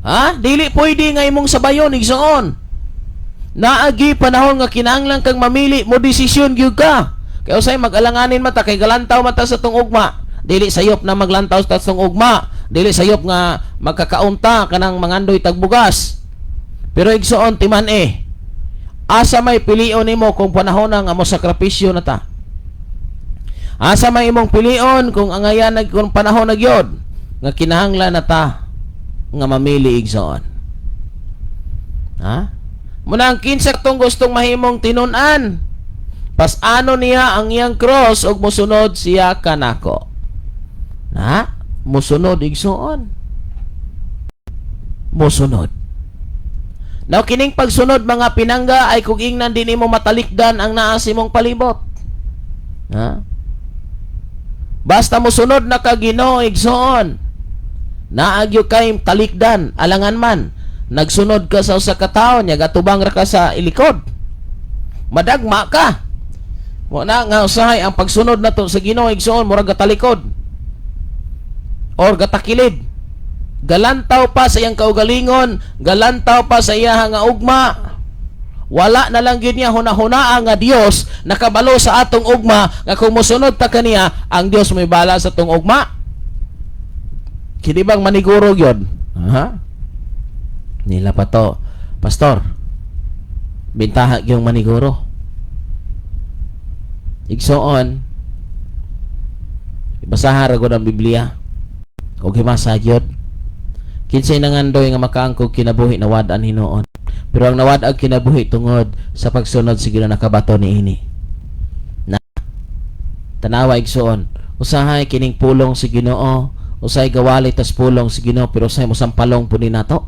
Ha? Dili pwede nga imong sabayon, igsoon. Naagi panahon nga kinahanglan kang mamili, mo desisyon gyud ka. Kay usay mag-alanganin mata kay galantaw mata sa tong ugma. Dili sayop na maglantaw sa tong ugma. Dili sayop nga magkakaunta kanang mangandoy tagbugas. Pero igsoon, timan eh. Asa may pilion nimo kung panahon na nga mo sakripisyo na ta? Asa may imong pilion kung angayan nag kung panahon na gyud nga kinahanglan na ta nga mamili, igsoon? Ha? Muna ang kinsa tong gustong mahimong tinun-an, pas-ano niya ang iyang cross ug mosunod siya kanako. Na? Mosunod, igsoon. Mosunod. Now kining pagsunod, mga pinangga, ay kung ingnan din nimo matalikdan ang naa sa imong palibot. Ha? Basta mo sunod na ka Ginoo, igsoon. Naa gyud kay talikdan, alangan man nagsunod ka sa usa ka tawo nya gatubang ra ka sa ilikod. Madagma ka. Mo na nga usahay ang pagsunod nato sa Ginoo, igsoon, murag gatalikod or gatakilid. Galantaw pa sa iyang kaugalingon, galantaw pa sa iya nga ugma. Wala na lang gyud niya hunahunaa nga Dios nakabalo sa atong ugma, nga kung mosunod ta kaniya, ang Dios may bala sa atong ugma. Kini bang maniguro gyud? Ha? Nila pa to. "Pastor, bintaha gyung maniguro." Igsoon, basahan ra gud ang Biblia. Og himasa gyud. Kinsay nangandoy nga makaangkog kinabuhi nawad-an hinuon? Pero ang nawad-ang kinabuhi tungod sa pagsunod sa Ginoo nakabato niini. Na tanawa, igsoon, usahay kining pulong sa Ginoo, usahay gawali tas pulong sa Ginoo, pero usahay mosampalong pud ni nato.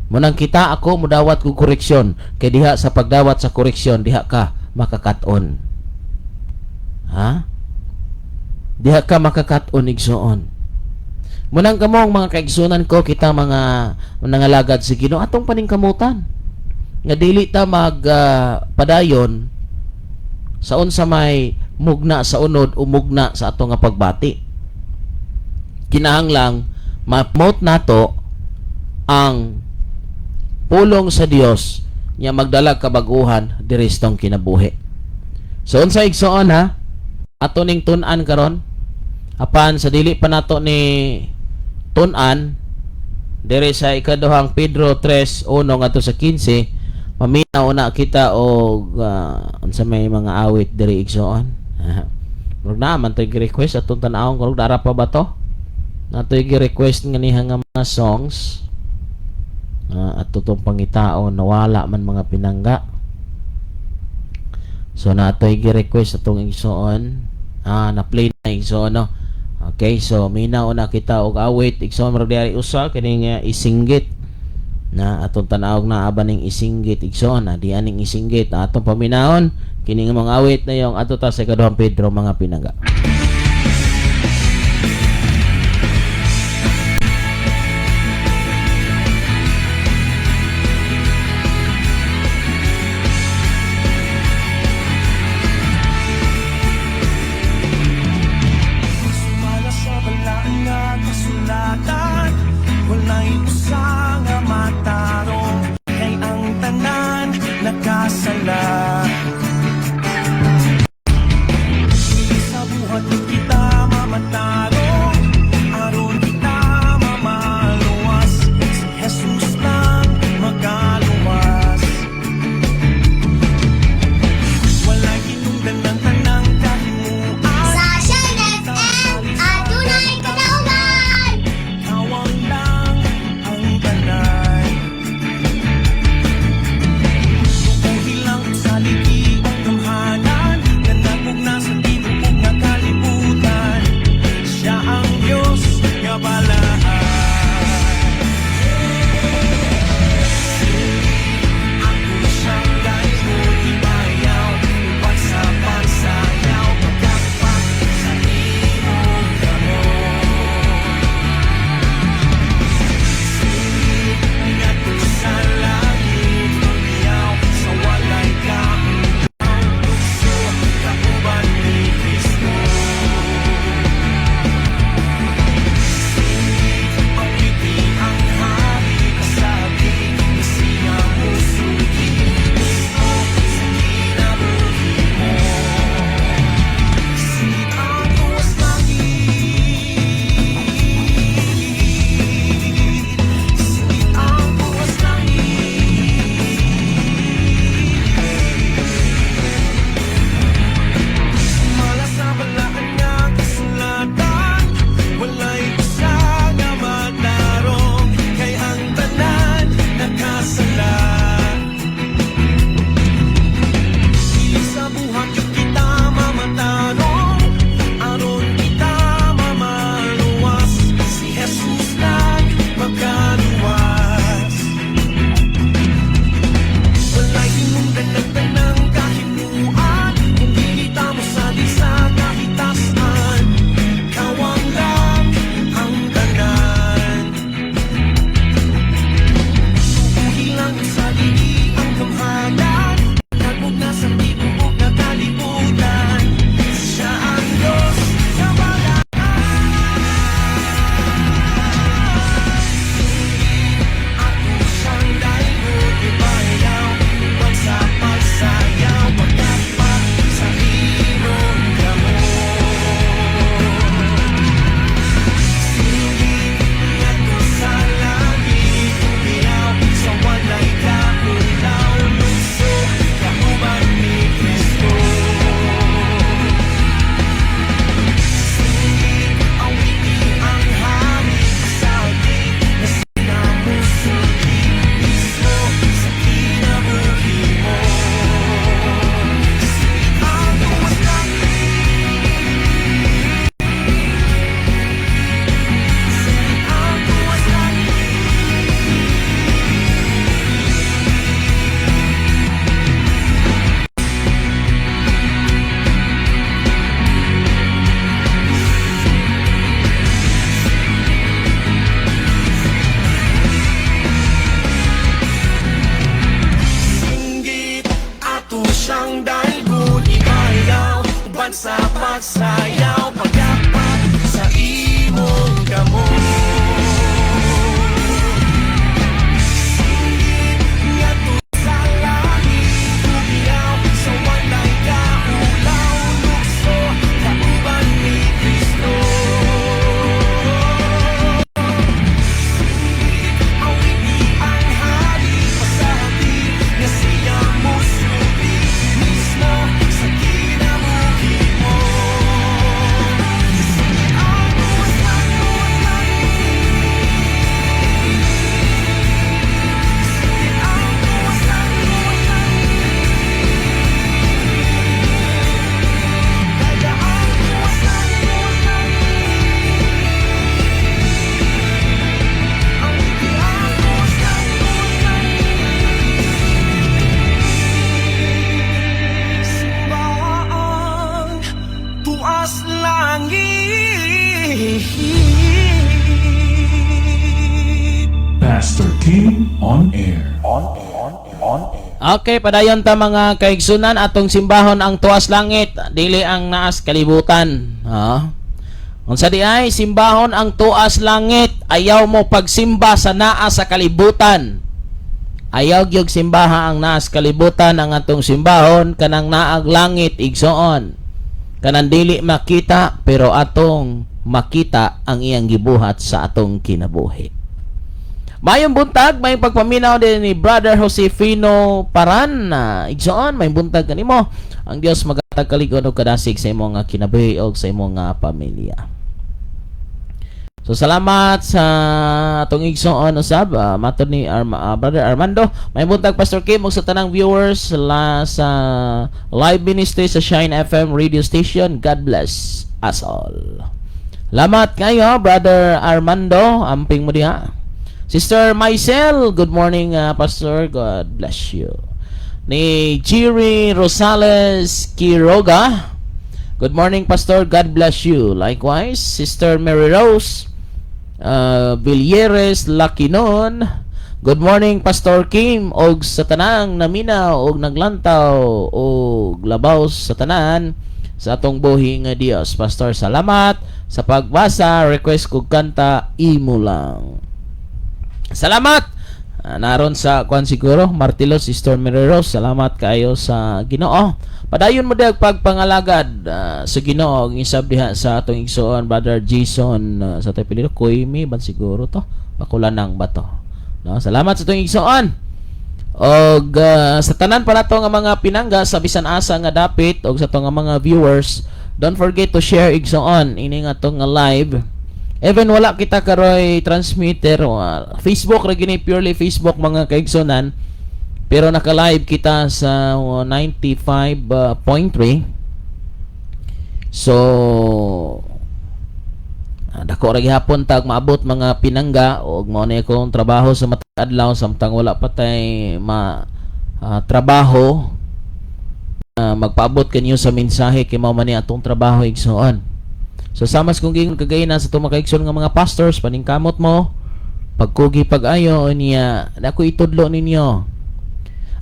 Munang kita ako mudawat kog koreksyon kay diha sa pagdawat sa koreksyon, diha ka makakat-on. Ha? Diha ka makakat-on, igsoon. Munang kamong mga kaigsunan ko, kita mga nangalagad sa Ginoo, atong paningkamutan nga dili ta mag padayon sa unsa may mugna sa unod o mugna sa atong nga pagbati. Kinahanglang ma-promote nato ang pulong sa Dios nya magdala kabaguhan diri sa atong kinabuhi. So unsa, igsoon, ha? Ato ning tun-an karon, apan sa dili pa nato ni tun-an diri sa ikaduhang Pedro 3:1 ngadto sa 15, paminaw na kita og unsa may mga awit diri, igsoon. Murag naa man to'y request, atong tan-awon kung dara pa ba to. Nato'y gi-request nga niya nga mga songs. Ato tong pangitaon, nawala man, mga pinangga. So nato'y gi-request atong igsoon. Na-play na, igsoon, no. Okay, so minaw na kita og awit, igsoon. Murag diri usa kining isinggit na atong tan-awog na aba ning isinggit, igsoon na di aning isinggit atong paminahon kining mga awit na yung ato ta sa ikaduhang Pedro, mga pinangga. Sumala sa balaan nga kasulatan, walay usa nga matarong, kay ang tanan nakasala. Sa buhat ni Uban sa pagsayaw, paggapak sa imong kamot. Singgit ngadto sa langit, Tugyaw sa walay kaulaw, Lukso kauban ni Kristo. Singgit awiti ang hari, Pasabti nga siya mosulti mismo sa kinabuhi mo. Singit ang tuas langit. Singit ang tuas langit. Kaya ang tuas langit. Awiti ang tuas langit. Simba ang tuas langit. Pastor Kim on air. Okay, padayon ta, mga kaigsunan, atong simbahon ang tuas langit, dili ang naas kalibutan. Ha? Unsa di ay simbahon ang tuas langit, ayaw mo pagsimba sa naa sa kalibutan. Ayaw gyud simbaha ang naas kalibutan, ang atong simbahon kanang naag langit, igsoon. Kanang dili makita pero atong makita ang iyang gibuhat sa atong kinabuhi. Mayong buntag, may pagpaminaw din ni Brother Josefino Paran na igsoon, may buntag kanimo. Ang Dios magatag kalig-on og kadasig sa imong nga kinabuhi og sa imong nga pamilya. So salamat sa atong igsoon usab, matod ni Brother Armando. May buntag, Pastor Kim, ug sa tanang viewers sa live ministry sa Shine FM radio station. God bless us all. Salamat kayo, Brother Armando, amping mo diha. Sister Maisel, good morning, Pastor. God bless you. Ni Jerry Rosales Quiroga, good morning, Pastor. God bless you. Likewise, Sister Mary Rose Villeres Laquinon, good morning, Pastor Kim, og sa tanang naminaw og naglantaw og labaw sa tanan sa atong buhi nga Dios. Pastor, salamat sa pagbasa. Request kog kanta, Imo Lang. Salamat. Naron sa kwan siguro, Martilo, Sister Mary Rose, salamat kayo sa Ginoo. Padayon mo dag pagpangalagad sa Ginoo, ang isab diha sa atong igsoon Brother Jason, sa atong apelyido Koymi ban siguro to. Pakulanang ba to? No, salamat sa atong igsoon. Og sa tanan pa nato nga mga pinangga sa bisan asa nga dapit og sa atong nga mga viewers, don't forget to share, igsoon, ini nga atong nga live. Even wala kita karoy transmitter, Facebook ra gini, purely Facebook, mga kaigsonan. Pero naka-live kita sa 95.3. So dako ra gihapon tag maabot, mga pinangga, og mao ni akong trabaho sa matag adlaw samtang wala pa tay ma trabaho, magpaabot kanyo sa mensahe kay mao man ni atong trabaho, igsoon. So sama sa kong giingon kagayna sa atong mga kaigsoon nga mga pastors, paningkamot mo pagkugi pag-ayo niya dako itudlo ninyo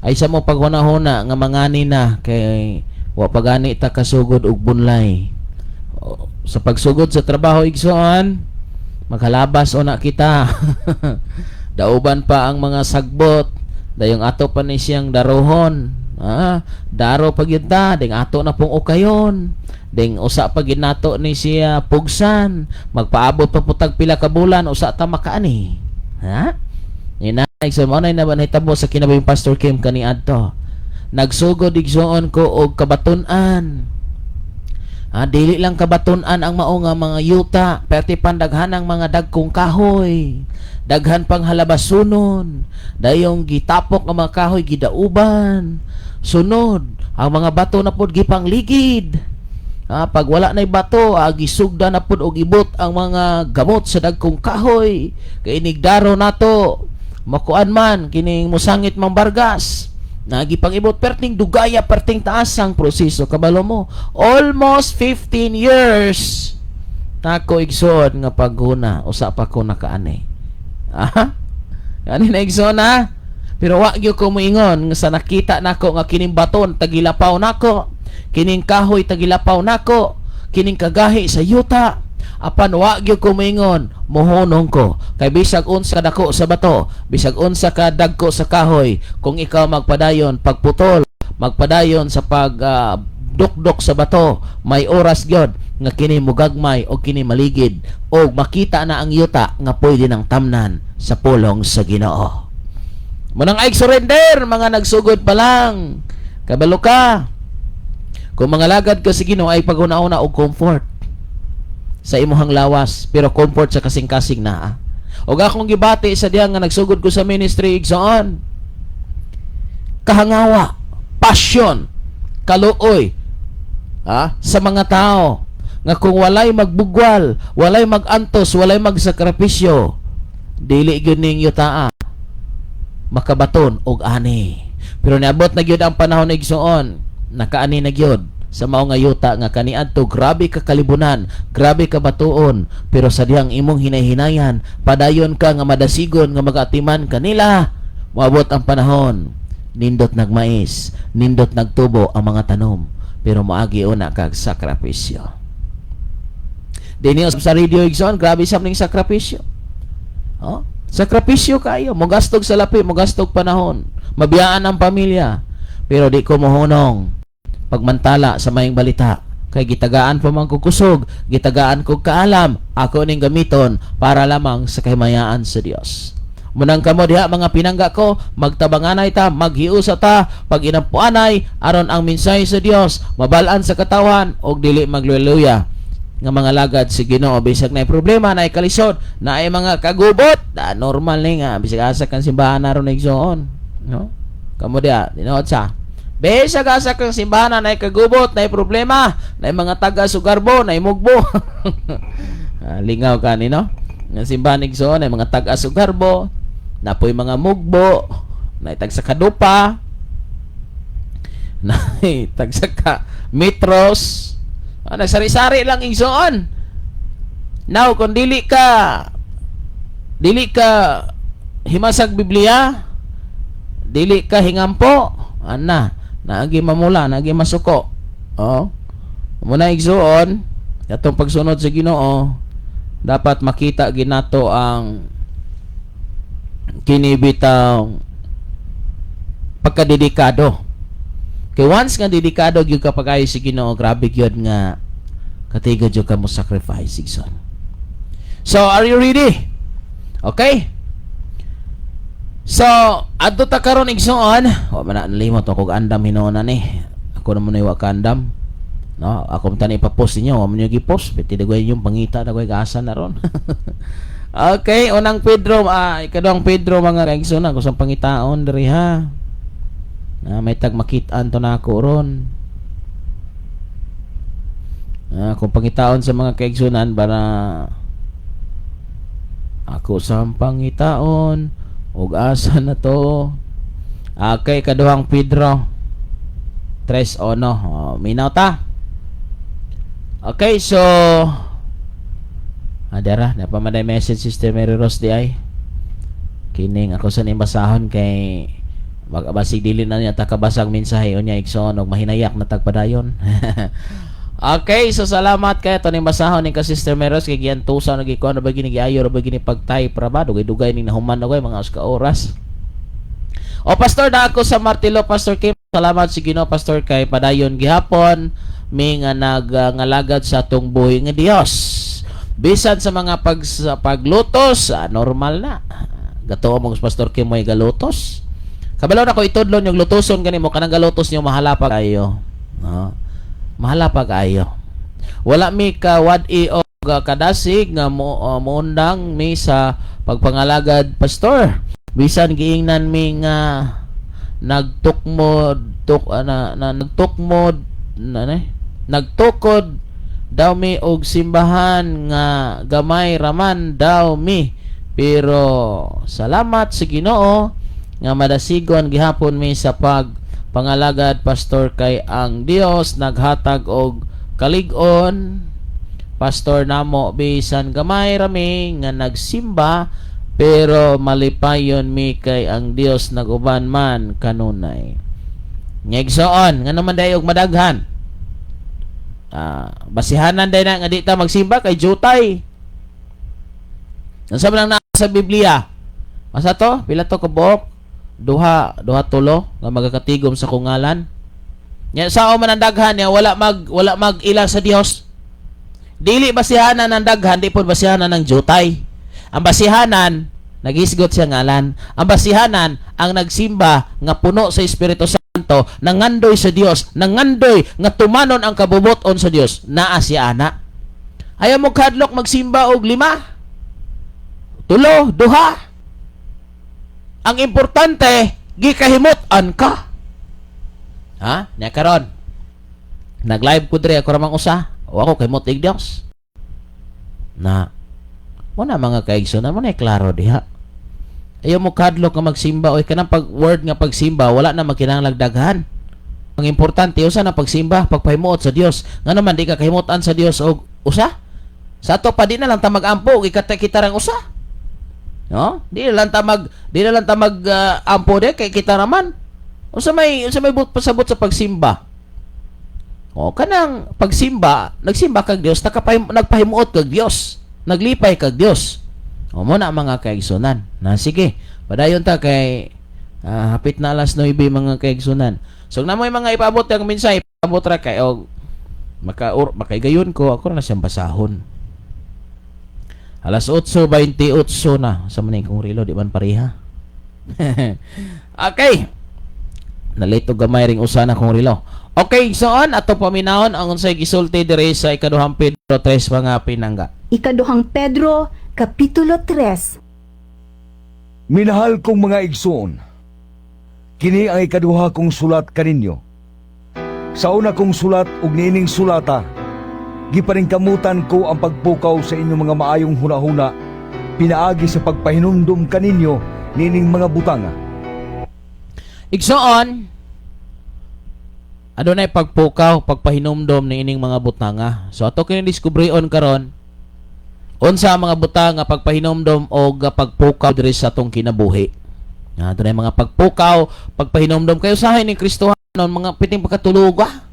ay sa mo paghuna-huna nga mangani na kay wa pa gani ta kasugod og bunlay. O, sa pagsugod sa trabaho, igsoon, maghalabas una kita, dauban pa ang mga sagbot, dayong ato pa ni siyang darohon, daro pa gyud ta ding ato na pong ukayon, ding usa pa gyud nato ni siya pugsan, magpaabot pa putag pila ka bulan usa ta makaani, ha. Ina, igsoon, mao na nahitabo sa kinabuhi Pastor Kim kaniadto. Nagsugod, igsoon, ko og kabatun-an. Dili lang kabatun-an ang mao nga mga yuta, perti pandaghan ang mga dagkong kahoy. Daghan pang halabasunon. Dayong gitapok ang mga kahoy, gidauban. Sunod, ang mga bato na pod gipangligid. Pag wala na'y bato, gisugda na pod og ibot ang mga gamot sa dagkong kahoy. Kay inigdaro nato, makuan man kining musangit mang bargas. Nagipang-ibot perting dugaya, perting taas ang proseso, kabalo mo. Almost 15 years nako, igsoon, nga paghuna usa pa ko nakaani. Ah? Ani na, igsoon, ha? Pero wa gyud ko moingon nga sa nakita nako nga kining baton tagilapaw nako. Kining kahoy tagilapaw nako, kining kagahi sa yuta. Apan wa gyud ko moingon, mohunong ko. Kay bisag unsa dako sa bato, bisag unsa ka dagko sa kahoy, kung ikaw magpadayon pagputol, magpadayon sa pag dukdok sa bato, may oras gyud nga kini mugagmay o kini maligid o makita na ang yuta nga pwede nang tamnan sa pulong sa Ginoo. Munang ay surrender, mga nagsugod pa lang. Kabalo ka. Kung mga lagad ka sa Ginoo ay paghuna-una og comfort sa imuhang lawas, pero comfort sa kasing-kasing naa. Og akong gibati sa diha nga nagsugod ko sa ministry, igsoon. Kahangawa, passion, kaluoy sa mga tao nga kung walay magbugwal, walay magantos, walay magsakripisyo, dili gyud ning yutaa makabaton og ani. Pero niabot na gyud ang panahon, igsoon, nakaani na gyud sa mao nga yuta nga kaniadto grabe ka kalibunan, grabe ka batuon, pero sa dihang imong hinay-hinayan, padayon ka nga madasigon nga magatiman kanila, moabot ang panahon, nindot nagmais, nindot nagtubo ang mga tanom, pero moagi una kag sakripisyo. Dinhi sa radio, igsoon, grabe sa ning sakripisyo. Oh, sakripisyo kayo, mogastog sa lapi, mogastog panahon, mabiyaan ang pamilya, pero di ko mohunong pagmantala sa maayong balita kay gitagaan pa man ko kusog, gitagaan ko kaalam, ako ning gamiton para lamang sa kahimayaan sa Dios. Munang kamo diha, mga pinangga ko, magtabanganay ta, maghiusa ta, pag inampuanay, aron ang mensahe sa Dios mabalaan sa katawan og dili magluya nga mga lagad si Ginoo bisag naay problema, naay kalisod, naay mga kagubot. Ah, normal ni nga bisag asa kang simbahan aron, igsoon, no? Kamo diha, tinuod sa bisag asa kang simbahan naay kagubot, naay problema, naay mga taga sugarbo, naay mugbo. Ah, lingaw ka ni, no, nga simbahan, igsoon, naay mga taga sugarbo, napoy mga mugbo, naay tag sa kadupa, naay tag sa ka metros. Ah, nagsari-sari lang, igsoon. Now, kung dili ka himasag Biblia, dili ka hingampo, ana, naagi mamula, naagi masuko. Oh. Muna, igsoon, atong pagsunod sa Ginoo, dapat makita ginato ang kini bitaw pagkadedikado. Kay once nga dedikado gyud ka pag-ayo sa Ginoo, grabe gyud nga katigod gyud ka mo sacrifice, igsoon. So, are you ready? Okay? So, adto ta karon, igsoon. Wa man na nalimot ako og andam hinuon ni. Ako na mo wa ka andam. No, ako man tani ipa-post ninyo, wa man niyo gi-post. Pwede dagway yung pangita dagway gaasa na ron. Okay, unang Pedro, ikaduhang Pedro, mga kaigsoon, ako sa pangitaon diri ha. Na may tag makit-an to na ako ron. Kung pangitaon sa mga kaigsunan para ako sa pangitaon ug asa na to. Okay, kaduhang Pedro 3:1. Oh, minaw ta. Okay, so dara, napa man message Sister Mary Rose di ay. Kining ako sa ning basahon kay magbasig dili na niya ta kabasag mensahe unya, igsoon, og mahinayak na tagpadayon. Okay, so salamat kay to ning basahon ni ka Sister Mary Rose kay giantusa na gikuan na ba gini giayo ra ba gini pag-type ra ba, dugay-dugay ning nahuman na koy mga usa ka oras. O pastor na ako sa Martilo, Pastor Kim. Salamat si Ginoo, Pastor, kay padayon gihapon mi nga nagngalagad sa atong buhi nga Dios. Bisan sa mga sa paglutos, normal na. Gato mo Pastor Kim may galutos. Kabalo na ko itudlon yung lutoson gani mo kanang galutos niyo mahala pa kayo. No? Mahala pa kayo. Wala mi ka wad-i o kadasig nga mo moundang mi sa pagpangalagad, pastor. Bisan giingnan mi nga nagtukmod tuk na, na nagtukmod na, na nagtukod daw mi og simbahan nga gamay raman daw mi, pero salamat sa Ginoo nga madasigon gihapon mi sa pag pangalagad, pastor, kay ang Dios naghatag og kalig-on, pastor, namo bisan gamay rami nga nagsimba, pero malipayon mi kay ang Dios naguban man kanunay. Ngigsoon nga naman dayo og madaghan. Basihanan day na nga di ta magsimba kay jutay. Unsa man ang naa sa Biblia? Asa to? Pila to kabuok? Duha, duha, tulo nga magakatigom sa akong ngalan. Nya sao man ang daghan niya wala mag ila sa Dios. Dili basihanan ang daghan, di pod basihanan ang jutay. Ang basihanan nagisgot siya ngalan. Ang basihanan ang nagsimba nga puno sa Espiritu Santo, nangandoy sa Dios, nangandoy nga tumanon ang kabubuton sa Dios, naa siya ana. Ayaw mo kadlok magsimba og lima, tulo, duha. Ang importante, gikahimot-an ka. Ha? Nya karon. Nag-live ko diri ako ramang usa. O ako kahimot ig Dios. Na mo na, mga kaigsoon, mo na klaro diha. Ayaw mo kadlok nga magsimba oy, kanang pag word nga pagsimba wala na magkinahanglag daghan. Ang importante usa na pagsimba, pagpahimuot sa Dios. Nga naman di ka kahimutan sa Dios og usa. Sa ato pa di na lang ta mag-ampo og ikata kita rang usa. No? Di na lang ta mag ampo de kay kita naman. Unsa may but pasabot sa pagsimba? O kanang pagsimba, nagsimba kag Dios, nagpahimuot kag Dios, naglipay kag Dios. O mo na, mga kaigsunan. Na sige, padayon ta kay hapit na alas 9, mga kaigsunan. So na mo'y mga ipaabot ang mensahe, ipaabot ra kay og maka or, makaigayon ko ako na siyang basahon. Alas 8:28 na sa maning kong relo, di man pareha. Okay. Nalito gamay ring usa na kong relo. Okay, so on ato paminahon ang unsay gisulti diri sa Ikaduhang Pedro 3, mga pinangga. Ikaduhang Pedro, Kapitulo 3. Minahal kong mga igsoon, kini ang ikaduha kong sulat kaninyo. Sa una kong sulat ug niining sulata, gipaningkamutan ko ang pagpukaw sa inyong mga maayong hunahuna pinaagi sa pagpahinumdum kaninyo niining mga butanga. Igsoon, adunay pagpukaw, pagpahinumdom ni ining mga butanga. So ato kini diskubrion karon unsa ang mga butanga, pagpahinumdom og pagpukaw diri sa atong kinabuhi. Adunay mga pagpukaw, pagpahinumdom kayo usahay ni Kristohanon mga piting pagkatulog ah.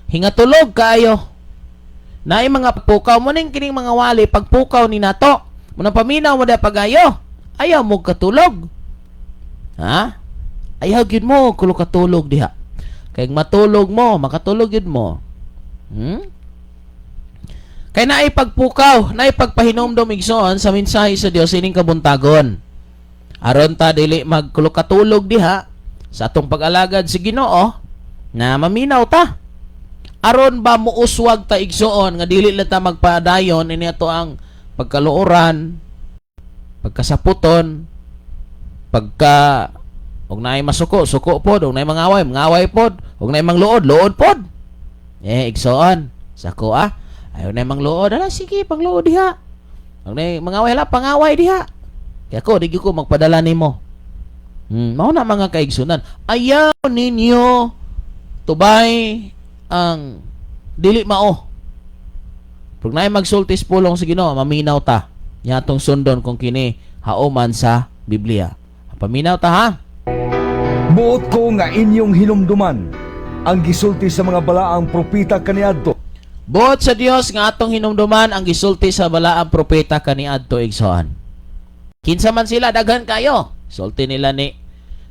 Hingatulog kaayo. Naay mga pagpukaw mo ning kining mga wali pagpukaw ni nato. Munang paminaw mo da pagayo. Ayaw mo katulog. Ha? Ayaw gyud mo kulo katulog diha. Kay matulog mo, makatulog gyud mo. Kay naay pagpukaw, naay pagpahinomdom, igsoon, sa mensahe sa Dios ining kabuntagon. Aron ta dili magkulo katulog diha sa atong pag-alagad sa Ginoo na maminaw ta. Aron ba muuswag ta, igsoon, nga dili lang ta magpadayon ini ato ang pagkaluoran, pagkasaputon, pagka og naay masuko, suko pod, og naay mangaway, mangaway pod, og naay mangluod, luod pod. Eh, igsoon, sako ah. Ayaw na mangluod, ala sige, pangluod diha. Og naay mangaway, hala, pangaway diha. Kaya ko, di gyud ko magpadala nimo. Mao na, mga kaigsunan. Ayaw ninyo tubay ang dili mao. Pag naay magsulti sa pulong sa Ginoo, maminaw ta. Nya atong sundon kung kini hauman sa Biblia. Paminaw ta ha. Buot ko nga inyong hinumduman ang gisulti sa mga balaang propeta kaniadto. Buot sa Dios nga atong hinumduman ang gisulti sa balaang propeta kaniadto, igsoon. Kinsa man sila, daghan kayo. Sulti nila ni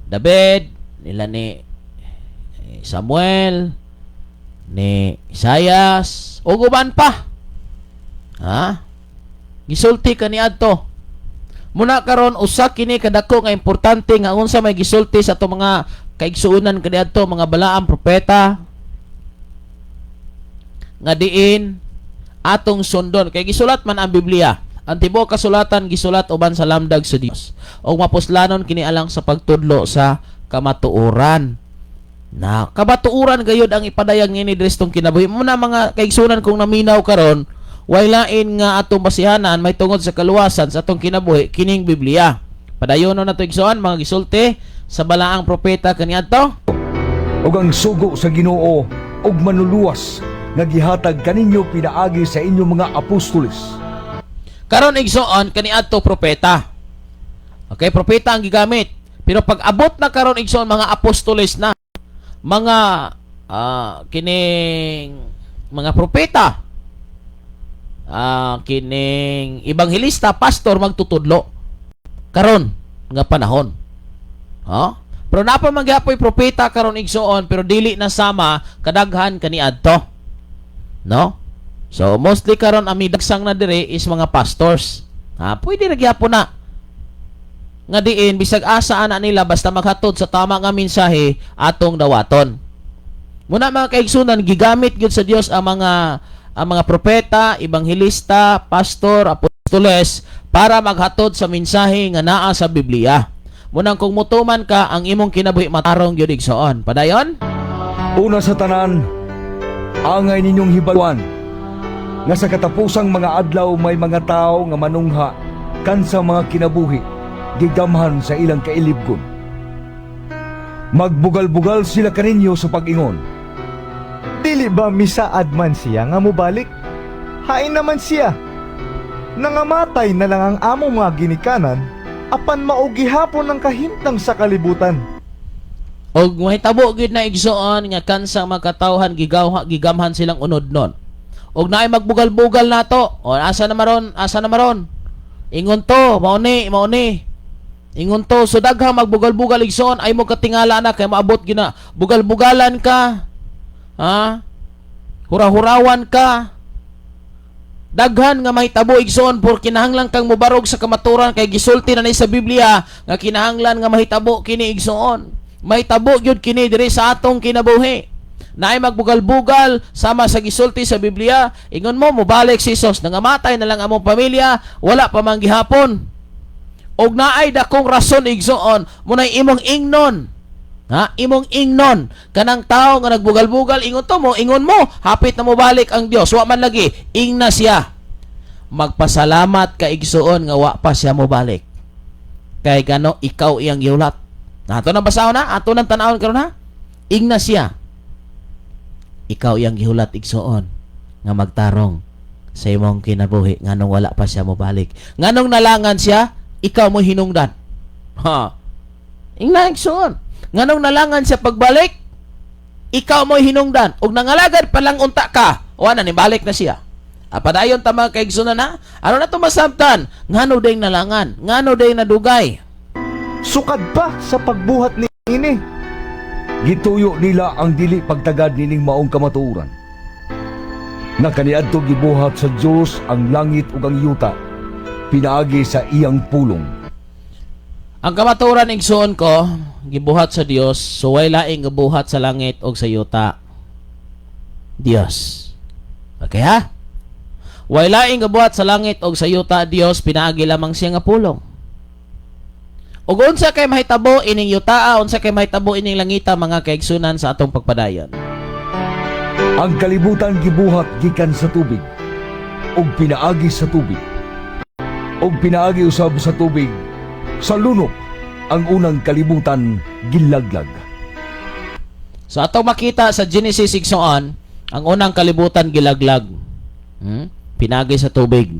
David, nila ni Samuel, ni Isaias, ug uban pa. Ha? Gisulti kaniadto. Muna karon usa kini kadako nga importante nga unsa may gisulti sa atong mga kaigsuonan kaniadto, mga balaang propeta, nga diin atong sundon kay gisulat man ang Biblia. Ang tibuok kasulatan gisulat uban sa lamdag sa Dios ug mapuslanon kini alang sa pagtudlo sa kamatuoran. Na kamatuoran gayud ang ipadayag niini diri sa atong kinabuhi mo na, mga kaigsunan. Kung naminaw karon, way lain nga atong basihanan may tungod sa kaluwasan sa atong kinabuhi kining Biblia. Padayonon nato, igsoon, mga gisulti sa balaang propeta kaniadto. Ug ang sugo sa Ginoo ug Manluluwas nga gihatag kaninyo pinaagi sa inyong mga apostoles. Karon, igsoon, kaniadto propeta. Okay, propeta ang gigamit. Pero pag abot na karon, igsoon, mga apostoles na, mga kining mga propeta, kining ebanghelista, pastor magtutudlo karon nga panahon. Ha? Pero napa man gyapoy propeta karon, igsuon, pero dili na sama kadaghan kaniadto. No? So mostly karon ang midagsang na dire is mga pastors. Ha, pwede ra gyapon na. Nga diin bisag asa ana nila, basta maghatod sa tama nga mensahe, atong dawaton. Muna, mga kaigsunan, gigamit gyud sa Dios ang mga propeta, ebanghelista, pastor, apostoles para maghatod sa mensahe nga naa sa Biblia. Munang kung mutuman ka, ang imong kinabuhi matarong gyud, igsoon. Padayon? Una sa tanan, angay ninyong hibaluan nga sa katapusang mga adlaw may mga tao nga manungha kan sa mga kinabuhi gigamhan sa ilang kailibgon. Magbugal-bugal sila kaninyo sa pag-ingon. Dili ba misaad man siya nga mobalik? Hain naman siya. Nangamatay na lang ang among mga ginikanan, apan mao gihapon ang kahimtang sa kalibutan. Og mahitabo gyud na, igsoon, nga kansang mga katawhan gigawha gigamhan silang unod nun. Og naay magbugal-bugal nato. O asa na maron? Asa na maron? Ingon to, mao ni, mao ni. Ingon to, so daghang magbugal-bugal, igsoon, ay mo katingala na kay maabot gina. Bugal-bugalan ka. Ha? Hura-hurawan ka. Daghan nga mahitabo, igsoon, por kinahanglan kang mobarog sa kamaturan kay gisulti na ni sa Biblia nga kinahanglan nga mahitabo kini, igsoon. Mahitabo gyud kini diri sa atong kinabuhi. Naay magbugal-bugal sama sa gisulti sa Biblia, ingon mo mobalik si Jesus, nangamatay na lang among pamilya, wala pa man gihapon. Og naay dakong rason, igsoon, munay imong ingnon. Ha? Imong ingnon kanang tao nga nagbugal-bugal, ingon to mo, ingon mo, hapit na mobalik ang Dios, wa man lagi, ingna siya. Magpasalamat ka, igsuon, nga wa pa siya mobalik. Kay gano ikaw iyang gihulat. Ato nang basahon na, ato nang tan-awon karon, ha. Ingna siya. Ikaw iyang gihulat, igsuon, nga magtarong sa imong kinabuhi nganong wala pa siya mobalik. Nganong nalangan siya, ikaw mo hinungdan. Ha. Ingna, igsuon. Nganong nalangan siya pagbalik, ikaw mo hinungdan. Ug nangalagad pa lang unta ka, wa na nibalik na siya. Padayon ta, mga kaigsunan, ha. Ano na to masabtan? Ngano ding nalangan? Ngano ding nadugay? Sukad pa sa pagbuhat ni ini. Gituyo nila ang dili pagtagad nining maong kamatuoran, nga kaniadto gibuhat sa Dios ang langit ug ang yuta pinaagi sa iyang pulong. Ang kamatuoran, igsuon ko, gibuhat sa Dios, so way laing gibuhat sa langit o sa yuta. Dios. Okay, ha? Way laing gibuhat sa langit o sa yuta, Dios, pinaagi lamang siya nga pulong. Ug unsa kay mahitabo ining yutaa, unsa kay mahitabo ining langita, mga kaigsunan, sa atong pagpadayon? Ang kalibutan gibuhat gikan sa tubig ug pinaagi sa tubig. Ug pinaagi usab sa tubig sa lunok ang unang kalibutan gilaglag. So atong makita sa Genesis 6 on, ang unang kalibutan gilaglag. Pinagi sa tubig.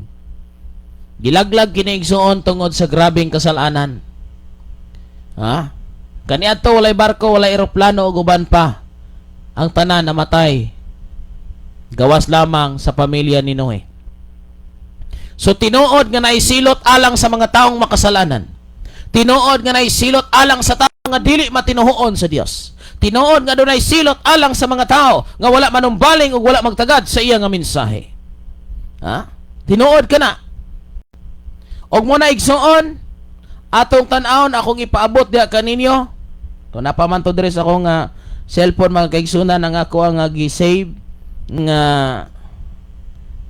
Gilaglag kini, igsuon, tungod sa grabeng kasalanan. Ha? Kaniadto walay barko, walay eroplano ug uban pa. Ang tanan namatay. Gawas lamang sa pamilya ni Noe. So tinuod nga naisilot alang sa mga taong makasalanan. Tinuod nga naisilot alang sa tao nga dili matinuhoon sa Dios. Tinuod nga dunay silot alang sa mga tao nga wala manumbaling ug wala magtagad sa iya nga mensahe. Ha? Tinuod ka na. Og mo na, igsuon, atong tan-awon akong ipaabot diha kaninyo. To napa man to diri sa akong nga cellphone, mga kaigsunan, ang ako ang nga gi-save nga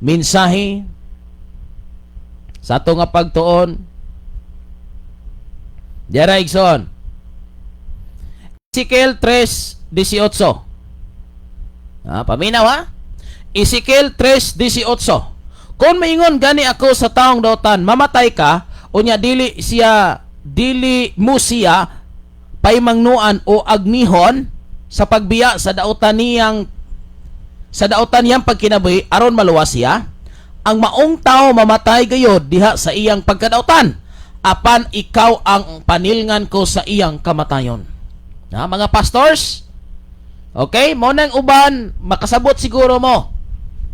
mensahe sa ato nga pagtuon. Dira, igsoon. Ezekiel 3:18. Ah, paminaw ha. Ezekiel 3:18. Kung maingon gani ako sa taong dautan, "Mamatay ka," unya dili mo siya paimangnuan o agnihon sa pagbiya sa dautan niyang pagkinabuhi aron maluwas siya, ang maong tao mamatay gayod diha sa iyang pagkadautan, apan ikaw ang panilngan ko sa iyang kamatayon. Na mga pastors, okay, mo nang uban makasabot siguro mo.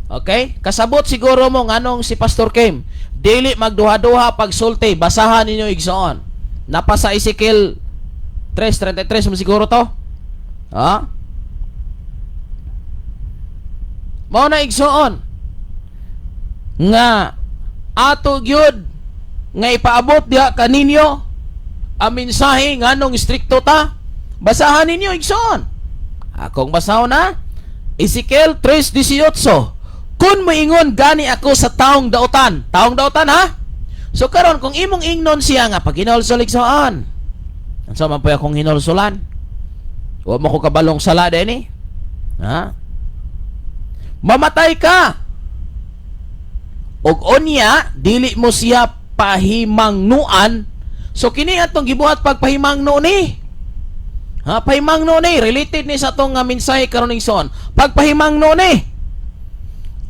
Okay? Kasabot siguro mo nganong si Pastor Kim dili magduha-duha pagsulti. Basahan ninyo, igsoon. Napa sa Ezekiel 3:33 mo siguro to. Ha? Mao na, igsoon, nga ato gyud nga ipaabot diha kaninyo ang mensahe nganong istrikto ta. Basahan ninyo, igsoon. Akong basahon na. Ezekiel 3:18. Kung moingon gani ako sa taong dautan, taong dautan ha? So karon kung imong ingnon siya nga pag hinulsol, igsoon. Unsa man po akong hinulsulan? Wa mo ko kabalong sala dinhi. Ha? Mamatay ka. Og unya dili mo siya pahimangnuan. So kini atong gibuhat pagpahimangno ni. Ha, pahimangno ni, related ni sa atong nga mensahe karon, igsoon. Pagpahimangno ni.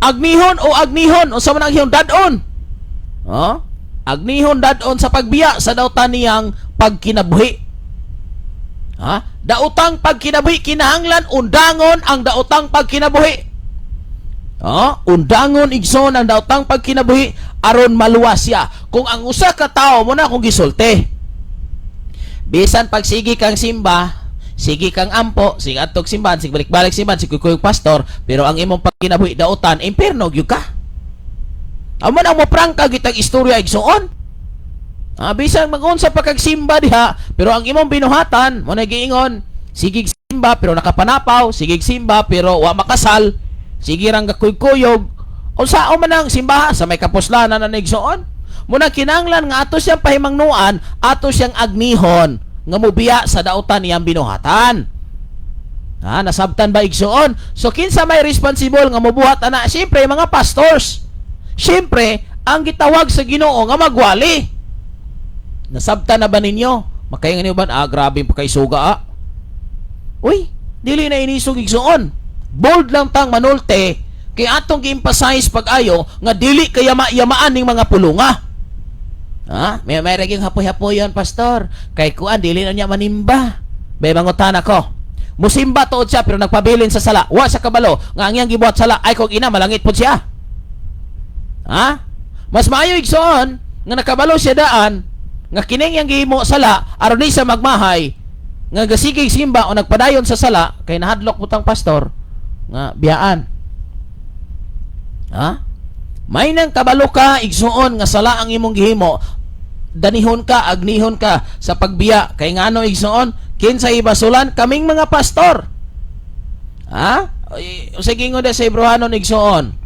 Agnihon o agnihon, unsa man ang iyong dadon? Ha? Agnihon, dadon sa pagbiya sa dautan niyang pagkinabuhi. Ha? Daotang pagkinabuhi, kinahanglan undangon ang daotang pagkinabuhi. Ha? Undangon, igsoon, ang daotang pagkinabuhi aron maluwas siya. Kung ang usa ka tawo mo na akong gisulti. Bisan pag sige kang simba, sige kang ampo, sige adtog simbahan, sige balik-balik simbahan, sige kuyog pastor, pero ang imong pagkinabuhi dautan, impierno gyud ka. Amo na mo prangka gitag istorya, igsoon. Ah, bisan magunsa pa kag simba diha, pero ang imong binuhatan, mo na giingon, sige simba pero nakapanapaw, sige simba pero wa makasal, sige rang gakuyog-kuyog. Unsa man ang simbahan sa may kapuslanan na, igsoon? Muna kinanglan nga ato siyang pahimangnuan, ato siyang agnihon nga mubiya sa dautan niyang binuhatan. Ha, nasabtan ba, igsoon? So kinsa may responsible nga mubuhat ana? Siyempre mga pastors. Siyempre, ang gitawag sa Ginoo nga magwali. Nasabtan na ba ninyo? Makaingon niyo ba, "Ah, grabe pa kay suga ah." Uy, dili na inisog, igsoon. Bold lang tang manulte kay atong gi-emphasize pag-ayo nga dili kay yama-yamaan ning mga pulunga. Ha? May yung hapoy-hapoyon, pastor. Kay kuan, dili na niya manimba. May mangutan ako. Musimba tuod siya pero nagpabilin sa sala. Wa sa kabalo nga ang iyang gibuhat sala ay kog ina malangit pod siya. Ha? Mas maayo, igsoon, nga nakabalo siya daan nga kining iyang gihimo sala aron di siya magmahay nga gasigig simba o nagpadayon sa sala kay nahadlok putang pastor nga biyaan. Ha? May nang kabalo ka, igsuon, nga sala ang imong gihimo, danihon ka, agnihon ka sa pagbiya. Kay ngano, igsuon, kinsa ibasulan? Kaming mga pastor. Ha? Sige nga sa Hebreohanon, igsuon.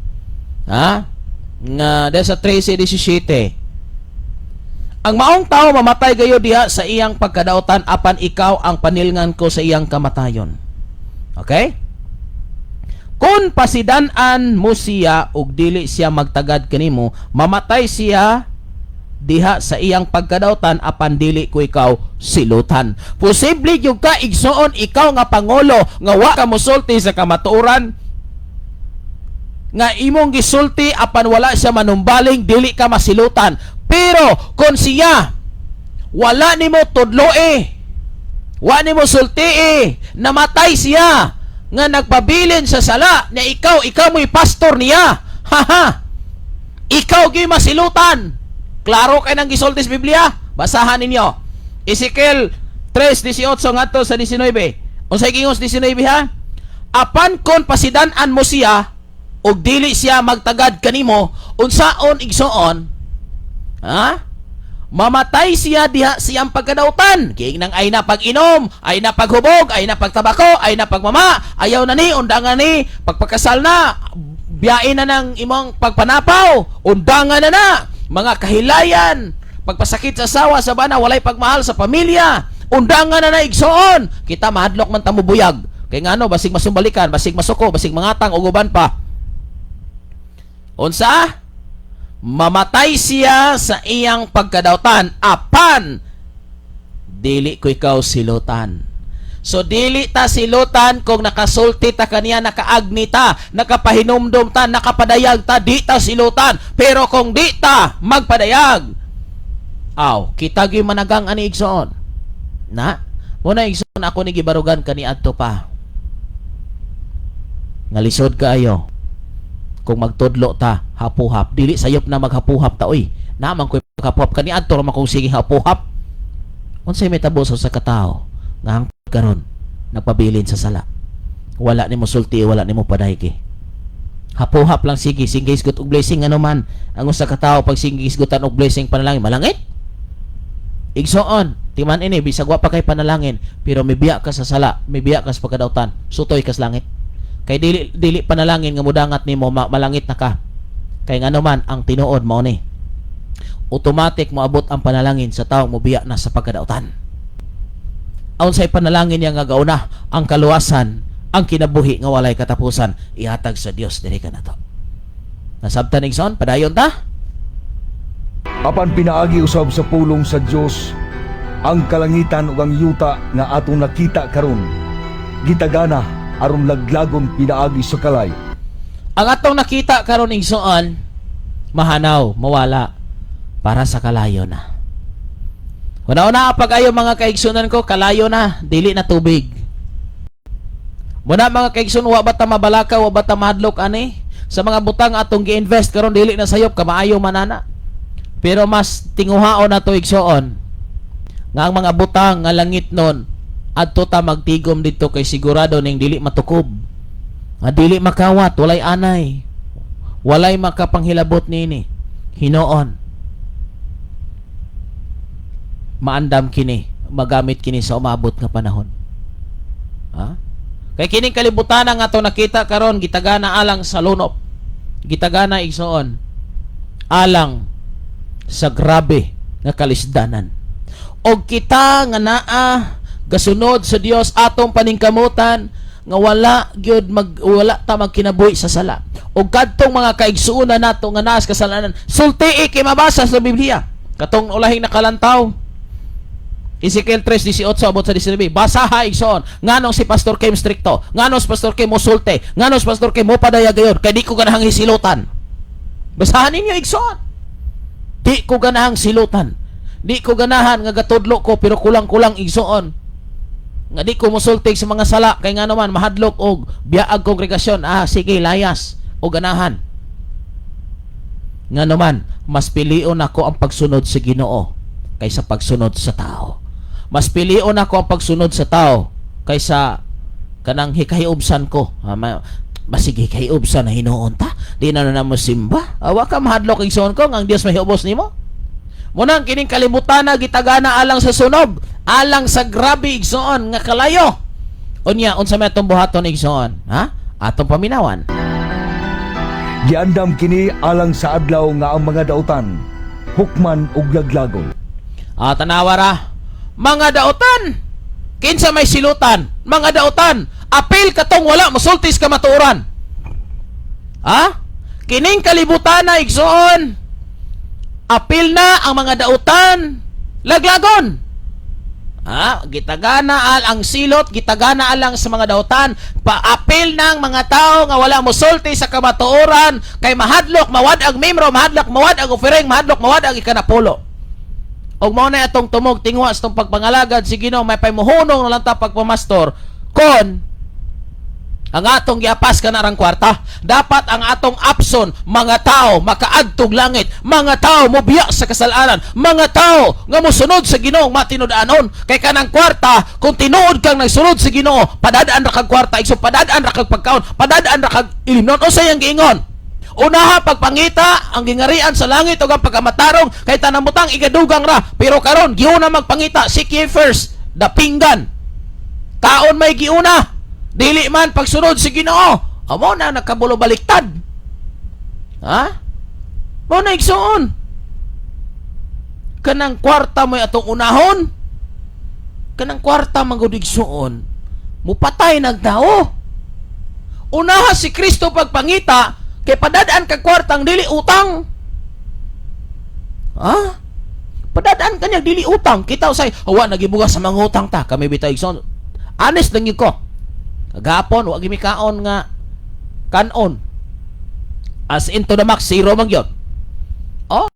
Ha? Nga da sa 13:17. Ang maong tao mamatay gayo diha sa iyang pagkadautan apan ikaw ang panilngan ko sa iyang kamatayon. Okay? Kung pasidan-an mo siya ug dili siya magtagad kanimo, mamatay siya diha sa iyang pagkadautan apan dili ko ikaw silutan. Posible gyud ka, igsuon, ikaw nga pangulo nga wa ka mosulti sa kamatuoran nga imong gisulti apan wala siya manumbaling, dili ka masilutan. Pero kung siya wala nimo tudloe, wa nimo sultii, namatay siya nga nagpabilin sa sala na ikaw mo'y pastor niya. Haha. Ikaw gyud masilutan. Klaro kay nang gisulti sa Biblia. Basahan ninyo. Ezekiel 3:18 ngadto sa 19. Unsay gingos 19 ha? Apan kon pasidan-an mo siya ug dili siya magtagad kanimo, unsaon, igsoon? Ha? Mamatay siya diha siyang pagkadautan. Giingnang ay na pag-inom, ay na paghubog, ay na pagtabako, ay na pagmama, ayaw na ni, undangan ni, pagpakasal na, biyain na ng imong pagpanapaw, undangan na na, mga kahilayan, pagpasakit sa asawa, sa bana, walay pagmahal sa pamilya, undangan na na, igsoon. Kita mahadlok man tamo buyag. Kay ngano, basig masumbalikan, basig masuko, basig mangatang, ug uban pa. Unsa? Mamatay siya sa iyang pagkadautan apan dili ko ikaw silutan. So dili ta silutan kung nakasulti ta kaniya, nakaagni ta, nakapahinumdum ta, nakapadayag ta, di ta silutan. Pero kung di ta magpadayag, aw, kita gyud managang ani, igsoon. Na, muna, igsoon, ako ni gibarugan kaniadto pa. Nga lisod kaayo. Kung magtudlo ta hapuhap, dili sayop na maghapuhap ta oy. Naman ko'y paghapuhap kani adto ra man kung sige hapuhap. Unsay may tabo sa usa ka tawo nga hangtod karon nagpabilin sa sala? Wala nimo sulti, wala nimo padaygi. Hapuhap lang, sige, sige hisgot og blessing. Ano man ang usa ka tawo pag sige hisgutan og blessing, panalangin, malangit? Igsoon, timan ini, bisag wa pa kay panalangin, pero mibiya ka sa sala, mibiya ka sa pagkadautan, sutoy ka sa langit. Kay dili dili panalangin nga mudangat nimo malangit na ka. Kay ngano man ang tinuod mao ni. Automatic moabot ang panalangin sa taong mobiya na sa pagkadautan. Aun sa panalangin niya nga gauna ang kaluwasan, ang kinabuhi nga walay katapusan, ihatag sa Dios diri ka nato. Nasabtan, igsoon, padayon ta. Apan pinaagi usab sa pulong sa Dios, ang kalangitan ug ang yuta nga atong nakita karon gitagana aron laglagon pinaagi sa kalayo. Ang atong nakita karon, igsoon, mahanaw, mawala para sa kalayo na. Una-una pag ayo, mga kaigsunan ko, kalayo na, dili na tubig. Muna, mga kaigsun, wa ba ta mabalaka, wa ba ta mahadlok ani? Sa mga butang atong gi-invest karon, dili na sayop kamaayo manana. Pero mas tinguhaon na to, igsoon, nga ang mga butang nga langit nun adto ta magtigom dito kay sigurado ning dili matukob. Nga dili makawat, walay anay. Walay makapanghilabot niini. Hinoon. Maandam kini, magamit kini sa umabot nga panahon. Ha? Kay kining kalibutan nga ato nakita karon gitagana alang sa lunop. Gitagana, igsoon, alang sa grabe nga kalisdanan. Og kita nga naa gasunod sa Dios, atong paningkamutan nga wala gyud mag wala ta magkinabuhi sa sala. Og kadtong mga kaigsuonan nato nga naa sa kasalanan, sultii kay mabasa sa Biblia. Katong ulahing nakalantaw, Ezekiel 3:18 abot sa 19. Basaha, igsoon. Nganong si Pastor Kim strikto? Nganong si Pastor Kim mo sulte? Nganong si Pastor Kim mo padayag gayon? Kay di ko ganahang hisilutan. Basahan ninyo, igsoon. Di ko ganahang silutan. Di ko ganahan nga gatudlo ko pero kulang-kulang, igsoon. Nga di ko mosultig sa mga sala kay nga naman mahadlok og biyaag kongregasyon. Ah, sige, layas o ganahan. Nga naman, mas pilion ako ang pagsunod sa Ginoo kaysa pagsunod sa tao. Mas pilion ako ang pagsunod sa tao kaysa kanang hikahiubsan ko. Ah, basig hikahiubsan na hinuon ta. Di na na mo simba. Awa ka mahadlok, igsoon ko, nga ang Dios mahiubos nimo. Munang kining kalibutan na gitagana alang sa sunog, alang sa grabe, igsoon, nga kalayo. Unya, unsa may atong buhaton, igsoon? Ha? Atong paminawan. Giandam kini alang sa adlaw nga ang mga dautan hukman ug laglagon. Ah, tanawa ra. Mga dautan. Kinsa may silutan? Mga dautan. Apil katong wala mosultis kamatuoran. Ha? Kining kalibutan na, igsoon, apil na ang mga dautan laglagon. Ha? Gitagana al ang silot, gitagana alang sa mga dautan, paapil ng mga tao nga wala mosulti sa kamatuoran kay mahadlok mawad ang membro, mahadlok mawad ang offering, mahadlok mawad ang ikanapulo. Og mao na atong tumog tingwa sa atong pagpangalagad si Ginoo, may paymuhunong na lang ta pagpamastor kon ang atong giapas kanarang kwarta. Dapat ang atong apson, mga tao makaadtog langit, mga tao mobiya sa kasalanan, mga tao nga mosunod sa Ginoo matinud-anon. Kay kanang kwarta, kung tinuod kang nagsunod sa Ginoo, padadaan ra kag kwarta, igsoon, padadaan ra kag pagkaon, padadaan ra kag ilimnon. Unsay ang giingon? Unaha pagpangita ang gingarian sa langit ug ang pagkamatarong, kay tanang butang igadugang ra. Pero karon giuna magpangita, seek ye first the pinggan. Kaon may giuna. Dili man pagsunod sa Ginoo. Amo na nakabulo baliktad. Ha? Mao na, igsoon. Kanang kwarta mo'y atong unahon. Kanang kwarta man gud, igsoon, mupatay nagtao. Unaha si Kristo pagpangita kay padadaan kag kwartang dili utang. Ha? Padadaan kanya dili utang. Kita usay, hawa nagibuga sa mga utang ta. Kami bitaw, igsoon. Honest lang yun ko. Kagapon, wa gimi kaon nga kanon. As into the max, zero man gyud. Oh,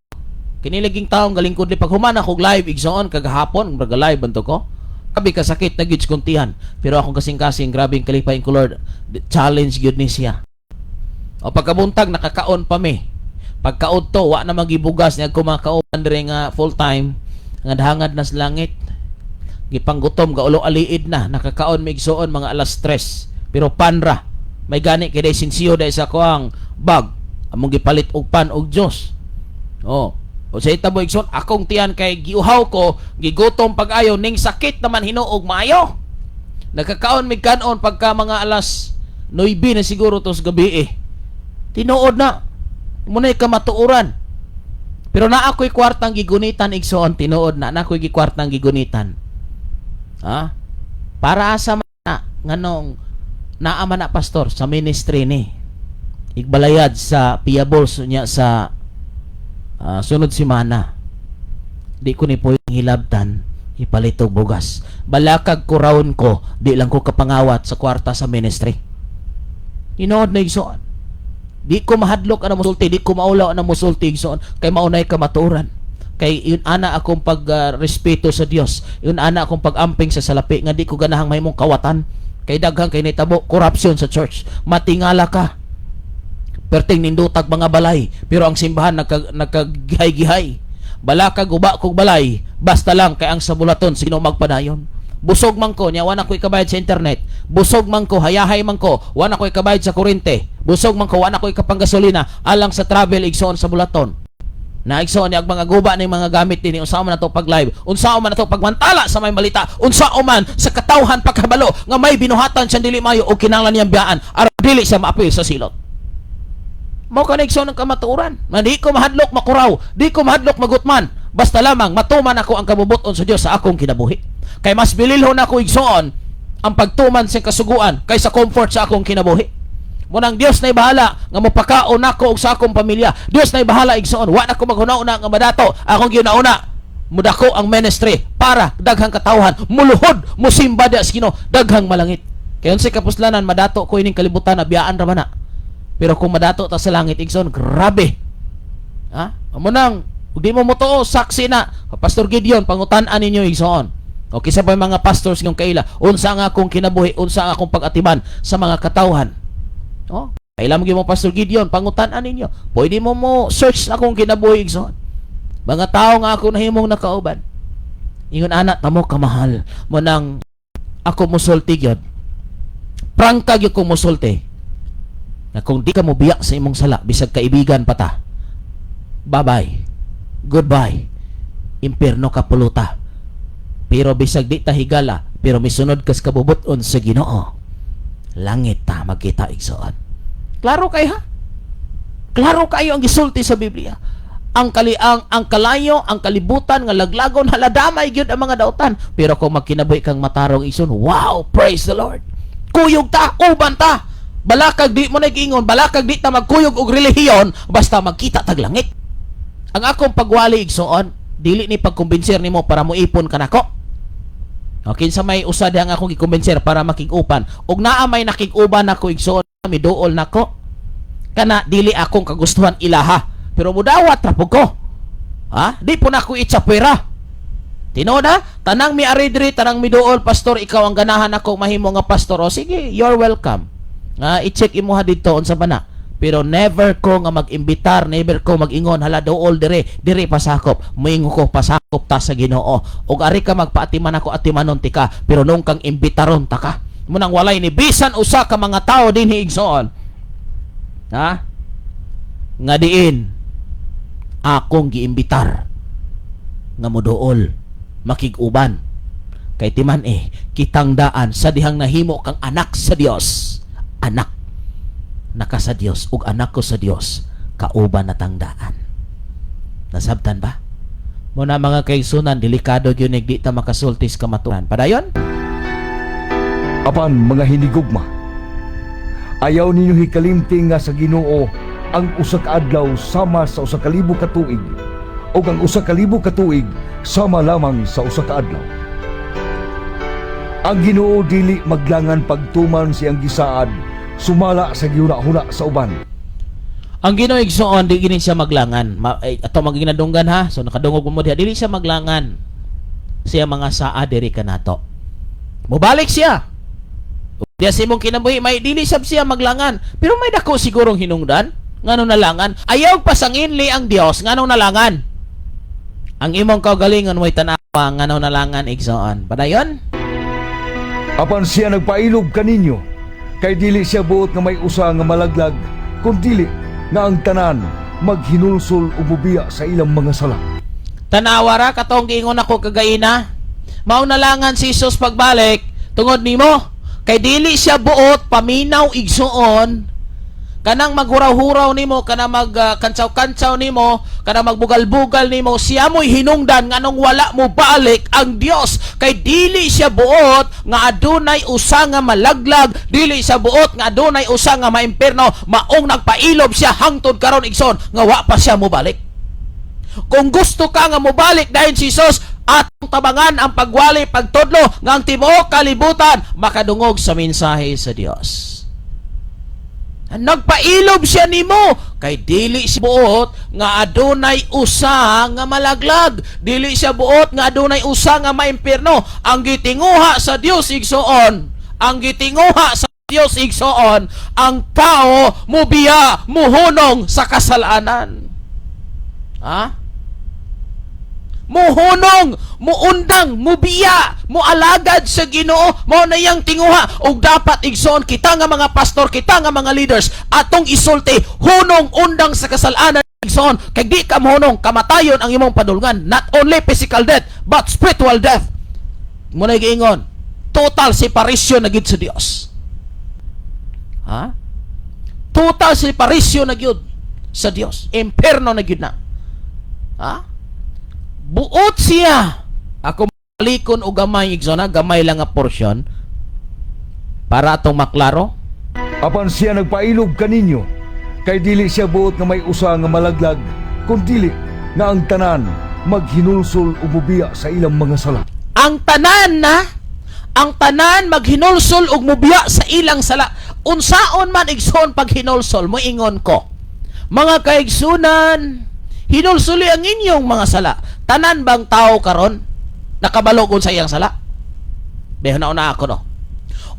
kiniliging taong galingkod ni paghuman ako live, igsoon, kagahapon, murag live banto ko. Kabi kasakit na gyud sa kuntihan. Pero akong kasing-kasing, grabe ang kalipay ko, Lord. Challenge gyud ni siya. O pagkabuntag nakakaon pa mi. Pagkaudto wa na magibugas niya ko mga kauban diri nga full time nga hangad na sa langit. Gipanggutom gaulo aliid na nakakaon mi, igsuon, mga alas 3. Pero panra may gani kay day sinsiyo day sa kuang bag among gipalit og pan og Dios. Oh. O sa itabo, igsoon, akong tiyan kay giuhaw ko, gigutom pag-ayo ning sakit naman hinuog maayo. Nagkakaon mig kanon pagka mga alas 9 na siguro tos gabi eh. Tinuod na. Muna'y kamatuoran. Pero naa ko'y kwartang gigunitan, igsoon, tinuod na na ako'y kwartang gigunitan. Ha? Para asa man na nganong naa man na, pastor, sa ministry ni. Igbalayad sa payables niya sa sunod semana. Di ko ni po yung hilabtan ipalit og bugas. Balakag ko raon ko, di lang ko kapangawat sa kwarta sa ministry. Tinuod na, igsoon. Di ko mahadlok ana musulti, di ko maulaw ana musulti, igsoon, kay maunay kamatuoran. Kay yun ana akong pag respeto sa Dios, yun ana akong pag-amping sa salapi nga di ko ganahang mahimong kawatan. Kay daghang kay nitabo corruption sa church. Matingala ka. Perting nindutag mga balay, pero ang simbahan nagkagihay-gihay. Balakag guba kog balay, basta lang kay ang sa bulaton sino magpadayon. Busog man ko, niya wala ko ikabayad sa internet. Busog man ko, hayahay man ko, wala ko ikabayad sa kurente. Busog man ko, wala ko ikapanggasolina alang sa travel, igsoon, sa bulaton. Na igsoon niya ang mga guba ng mga gamit dinhi, unsa man nato pag live, unsa man nato pagmantala sa may balita, unsa man sa katawhan pagkabalo nga may binuhatan siyang dili mayo o kinahanglan niyang biyaan aron dili siya maapil sa silot. Mao ka igsoon ng kamatuoran. Na di ko mahadlok makuraw, di ko mahadlok magutman. Basta lamang matuman ako ang kabubuton sa Dios sa akong kinabuhi. Kay mas bililhon ako, igsoon, ang pagtuman sa kasuguan kaysa comfort sa akong kinabuhi. Munang Dios na bahala nga mopakaon nako og sa akong pamilya. Dios na bahala, igsoon. Wa na ko maghuna-una nga madato. Akong giuna-una mudako ang ministry para daghang katawhan muluhod, musimba diya sa Ginoo, daghang malangit. Kay unsay kapuslanan madato ko ining kalibutan na biyaan ra man na. Pero kung madato ta sa langit, igsoon, grabe. Ha? Amo nang ug di mo motuo, saksi na. Pastor Gideon, pangutan-an ninyo, igsoon. O kisa pa yung mga pastors ngayong kaila, unsa nga akong kinabuhi, unsa nga akong pag-atiman sa mga katawhan. Oh, kaila mo mo Pastor Gideon, pangutan-an ninyo. Pwede mo mo search akong kinabuhi, igsoon. Mga tao nga ako nahimong nakauban. Ingon ana tamo kamahal mo nang ako musulti gyud. Prangka gyud ko musulti. Na kung di ka mo biya sa imong sala, bisag kaibigan pa ta. Bye-bye. Goodbye. Impierno ka puluta. Pero bisag di ta higala, pero misunod kas kabubuton sa Ginoo. Langit ta magkita, igsoon. Klaro kay ha? Klaro kayo ang gisulti sa Biblia. Ang kaliang ang kalayo, ang kalibutan nga laglagon haladamay gyud ang mga dautan. Pero kung magkinabuhi kang matarong, igsoon, wow, praise the Lord. Kuyog ta, uban ta. Balakag di mo nag-ingon, balakag di ta magkuyog og relihiyon, basta magkita tag langit. Ang akong pagwali, igsoon, dili ni pagkumbinser nimo para moipon ka nako. O kinsa may usa diha nga akong gikumbinser para makig-upan. Ug naa may nakig-uban nako, igsoon, miduol nako. Kana dili akong kagustuhan ilaha, pero mudawat ra pud ko. Ha? Di po na ako itsapwera. Tinuod ha? Tanang mi ari diri, tanang miduol, "Pastor, ikaw ang ganahan ako mahimo nga pastor." O sige, you're welcome. Nga i-check imo ha didto unsa ba na. Pero never ko nga mag-imbitar, never ko mag-ingon, "Hala, duol dire, dire pasakop." Moingon ko, pasakop ta sa Ginoo. Ug ari ka magpaatiman ako, atimanon tika, pero nung kang imbitaron ta ka. Munang walay ni bisan usa ka mga tao dinhi, igsoon. Ha? Nga diin akong giimbitar nga moduol makig-uban kay timan eh kitang daan sa dihang nahimo kang anak sa Dios, anak naka sa Dios ug anak ko sa Dios, kauban na tang daan. Nasabtan ba mo na, mga kaigsunan? Delikado gyud di ta makasulti sa kamatuoran. Padayon. Apan mga hinigugma, ayaw ninyo hikalimti nga sa Ginoo ang 1 ka adlaw sama sa 1,000 ka tuig ug ang 1,000 ka tuig sama lamang sa 1 ka adlaw. Ang Ginoo dili maglangan pagtuman siyang gisaad sumala sa gihuna-huna sa uban. Ang Ginoo, igsoon, di gini siya maglangan. Eh, ato maginadunggan ha. So nakadungog mo diha, dili siya maglangan. Siya mga saa diri kanato. Mubalik siya. Diya sa imong kinabuhi may dili sab siya maglangan, pero may dako sigurong hinungdan nganong nalangan. Ayaw pasanginli ang Dios nganong nalangan. Ang imong kaugalingon mo'y tanawa nganong nalangan, igsoon. Padayon. Apan siya nagpailob kaninyo, kay dili siya buot nga may usa nga malaglag, kun dili nga ang tanan maghinulsol ug mubiya sa ilang mga sala. Tanawa ra katong giingon ako kagaina. Mao nalangan si Jesus pagbalik tungod nimo kay dili siya buot paminaw, igsuon, kanang maghuraw-huraw nimo, kanang mag kantsaw-kantsaw nimo, kanang magbugal-bugal nimo. Siya mo'y hinungdan nganong wala mo balik ang Dios kay dili siya buot nga adunay usa nga malaglag, dili siya buot nga adunay usa nga maimpierno. Maong nagpailob siya hangtod karon, igsoon, nga wa pa siya mobalik. Kung gusto ka nga mobalik dahil si Jesus, atong tabangan ang pagwali, pagtudlo nga ang tibuok kalibutan makadungog sa mensahe sa Dios. Nagpailob siya nimo kay dili siya buot nga adunay usa nga malaglag, dili siya buot nga adunay usa nga maimpierno. Ang gitinguha sa Dios, igsoon, ang gitinguha sa Dios, igsoon, ang tao mubiya, muhunong sa kasalanan. Ha? Muhunong, muundang, mubiya, mualagad sa Ginoo, mao na iyang tinguha. Ug dapat, igsoon, kita nga mga pastor, kita nga mga leaders, atong isulti, hunong, undang sa kasalanan, igsoon, kay di ka mohunong, kamatayon ang imong padulngan. Not only physical death, but spiritual death. Mao na giingon, total separation na gid sa Dios. Ha? Total separation na gyud sa Dios. Imperno na gyud na. Ha? Buot siya. Ako balikon og gamay, igsoon, gamay lang nga portion para atong maklaro. Apan siya nagpailob kaninyo, kay dili siya buot nga may usa nga malaglag, kun dili nga ang tanan maghinulsol ug mubiya sa ilang mga sala. Ang tanan na, ang tanan maghinulsol ug mubiya sa ilang sala. Unsaon man, igsoon, pag hinulsol? Moingon ko, mga kaigsunan, hinulsuli ang inyong mga sala. Tanan bang tao karon nakabalo sa iyang sala? Behon na ako, no.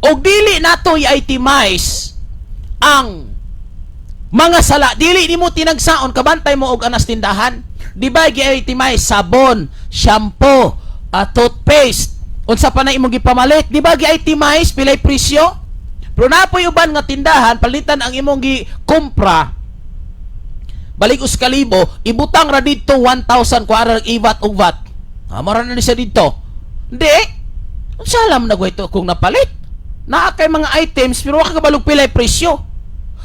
Og dili nato i-itemize ang mga sala, dili nimo tinagsaon. Kabantay mo og anas tindahan, di ba gi-itemize sabon, shampoo, toothpaste, unsa pa na imong gipamalit, di ba gi-itemize pilay presyo? Pero napoy uban nga tindahan, palitan ang imong gi-kumpra balik 1,000, ibutang ra didto 1,000 kuara ivat ug VAT. Ha, mara na ni siya didto. Hindi unsa alam na ito kung napalit naa kay mga items pero wa ka kabalog pilay presyo.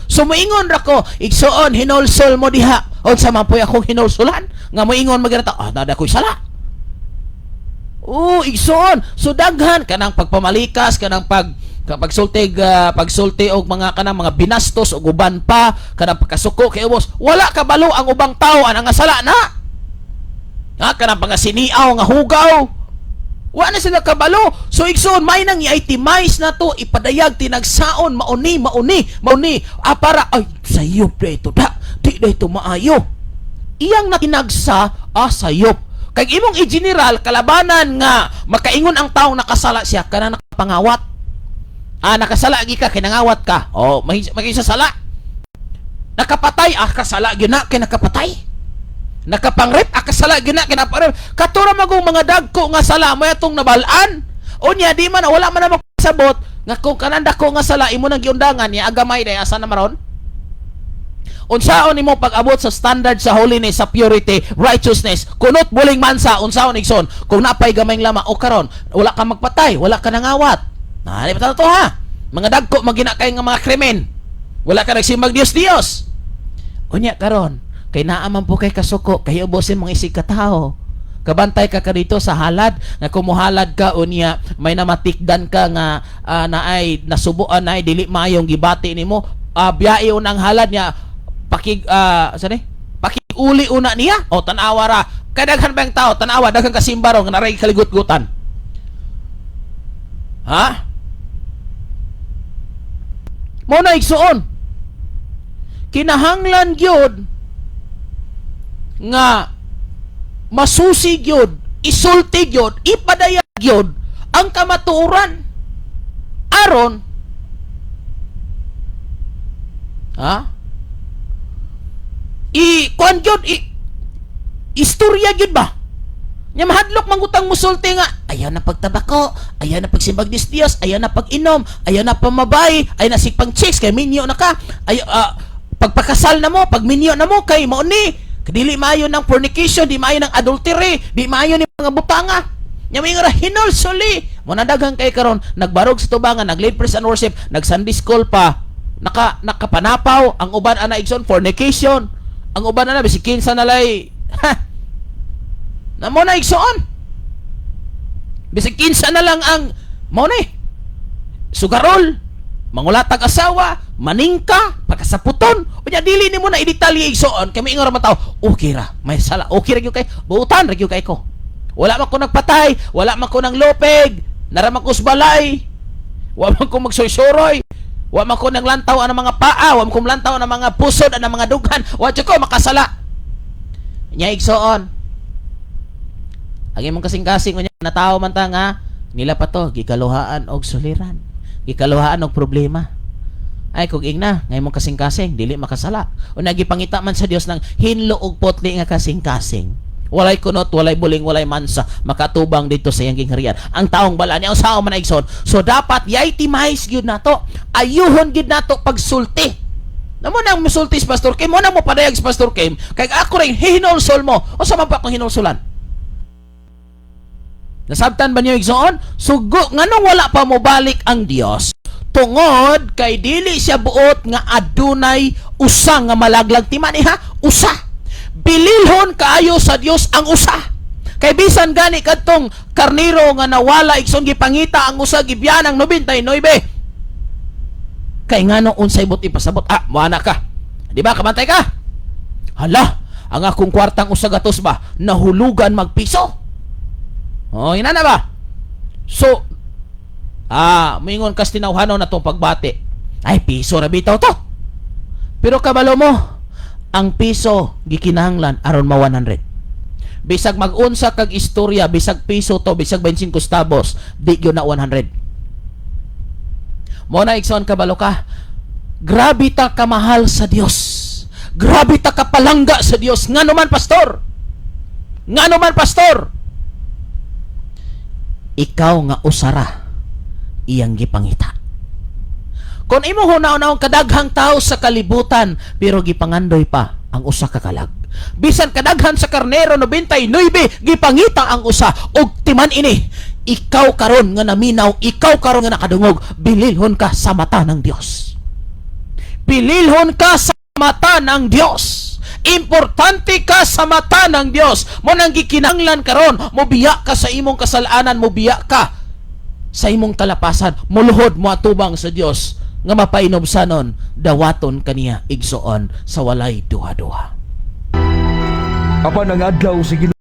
So moingon ra ko, igsoon, hinulsol mo diha. Unsa man po'y akong hinulsulan? Nga moingon maginata, nada ko'y sala. Oh, igsoon. So daghan kanang pagpamalikas, kanang pagsulti og mga kanang mga binastos og uban pa, kanang pagkasuko kay ubos. Wala kabalo ang ubang tao ang nga sala na. Ha, kanang pangasiniaw nga hugaw. Wa na sila kabalo. So igsoon, may nang i-itemize na to, ipadayag tinagsaon, mauni, mauni, mauni. Ah, para ay sayop na ito da. Di na ito maayo. Iyang natinagsa, sayop. Kay imong i-general kalabanan nga makaingon ang taong nakasala siya kana nakapangawat. Ah, nakasala gi ka kay nangawat ka. Oh, may sa sala. Nakapatay, kasala gyud na kay nakapatay. Nakapangrip, kasala gyud na kay napangrip. Katura magong mga dagko nga sala mo atong nabal-an. Unya di man wala man na makasabot nga kung kanan dako nga sala imo nang giundangan niya agamay day asa na maron? Unsaon nimo pag-abot sa standard sa holiness, sa purity, righteousness, kunot buling mansa, unsaon, igsoon, kung napay gamayng lama o karon, wala ka magpatay, wala ka nangawat. Na, di ba to ha? Mga dagko magina kay nga mga krimen. Wala ka nagsimbag Dios Dios. Unya karon, kay naa man po kay kasuko, kay ubosin mga isig katao. Kabantay ka dito sa halad nga kumuhalad ka, unya may namatikdan ka nga naay nasubuan, naay dili maayong gibati nimo, biyai unang halad niya, pakig sa ni pakiuli una niya o tan-awa ra kadaghan ba ang tao, tan-awa daghan kasimba ron nga naray kaligut-gutan, ha. Mo na, igsuon, kinahanglan gyud nga masusi gyud, isulti gyud, ipadayag gyud ang kamatuoran aron Ha? I kuan gyud, i istorya gyud ba? Nya mahadlok mangutang musulti nga ayaw na pagtabako, ayaw na pagsimbag dis Dios, ayaw na pag-inom, ayaw na pamabay, ayaw na sigpang chicks kay minyo na ka. Ayaw pagpakasal na mo, pagminyo na mo kay mao ni dili maayo ng fornication, di maayo ng adultery, di maayo ni mga butanga. Nya moingon ra hinulsuli. Mo na daghan kay karon nagbarog sa tubangan, nag-lead praise and worship, nag Sunday school pa, nakapanapaw ang uban ana, igsoon, fornication. Ang uban ana bisig kinsa na lay. Ha. Na mo na, igsoon. Bisig kinsa na lang ang mo ni. Sugarol, mangulatag asawa, maningka, pagkasaputon. Unya dili nimo na i-detalye, igsoon, kay moingon ra man tao, okay ra, may sala, okay ra gyud kay, buutan ra gyud kay ko. Wala man ko nagpatay, wala man ko nang lupig, nara man ko sa balay. Wa man ko magsoy-soroy. Wa man ko nanglantaw ang mga paa, wa man ko lantaw ang mga pusod, ang mga dughan. Wa jud ko makasala. Nya, igsoon, ang imong kasing-kasing, unya natawo man ta nga nila pa to gikaluhaan og suliran, gikaluhaan og problema. Ay kung ingna nga imong kasing-kasing dili makasala. Una gipangita man sa Dios ng hinlo og putli nga kasing-kasing. Walay kunot, walay buling, walay mansa, makatubang dito sa iyang gingharian. Ang taong bala niya, usaha man na, igsoon. So dapat i-itemize gyud nato. Ayuhon gyud nato pagsulti. Namo nang musulti si Pastor Kim, mo nang mo padayag si Pastor Kim, kay ako rin hihinulsol mo. Unsa man pa akong hinulsulan? Nasabtan ba niyo, igsoon? Sugo nganong wala pa mo balik ang Dios? Tungod kay dili siya buot nga adunay usa nga malaglag, timan ha, usa. Bililhon kaayo sa Dios ang usa. Kay bisan gani kadtong karniro nga nawala, igsoon, gipangita ang usa, gibyan ang 99. Kay ngano, unsay buot ipasabot? Ah, moana ka. Di ba kabantay ka? Hala, ang akong kwartang 100 ba nahulugan magpiso? Oh, ina na ba? So, moingon kas tinawhanon na tong pagbati. Ay, piso ra bitaw to. Pero kabalo mo, ang piso gikinahanglan aron ma 100. Bisag mag-unsa kag istorya, bisag piso to, bisag 25 centavos, di gyud na 100. Mo na, igsoon, kabalo ka. Grabe ta kamahal sa Dios. Grabe ta kapalangga sa Dios. Ngano man, pastor? Ngano man, pastor? Ikaw nga usara iyang gipangita. Kung imo hunaw-naw kadaghang tao sa kalibutan pero gipangandoy pa ang usa ka kalag. Bisan kadaghan sa karnero, 99, gipangita ang usa og timan ini. Ikaw karon nga naminaw, ikaw karon nga nakadungog, bililhon ka sa mata ng Dios. Bililhon ka sa mata ng Dios. Importante ka sa mata ng Dios. Mo nang gikinahanglan karon, mobiya ka sa imong kasalanan, mobiya ka sa imong kalapasan, muluhod mo atubang sa Dios nga mapainubsanon, dawaton kaniya, igsoon, sa walay duha-duha. Apan ang adlaw sa Ginoo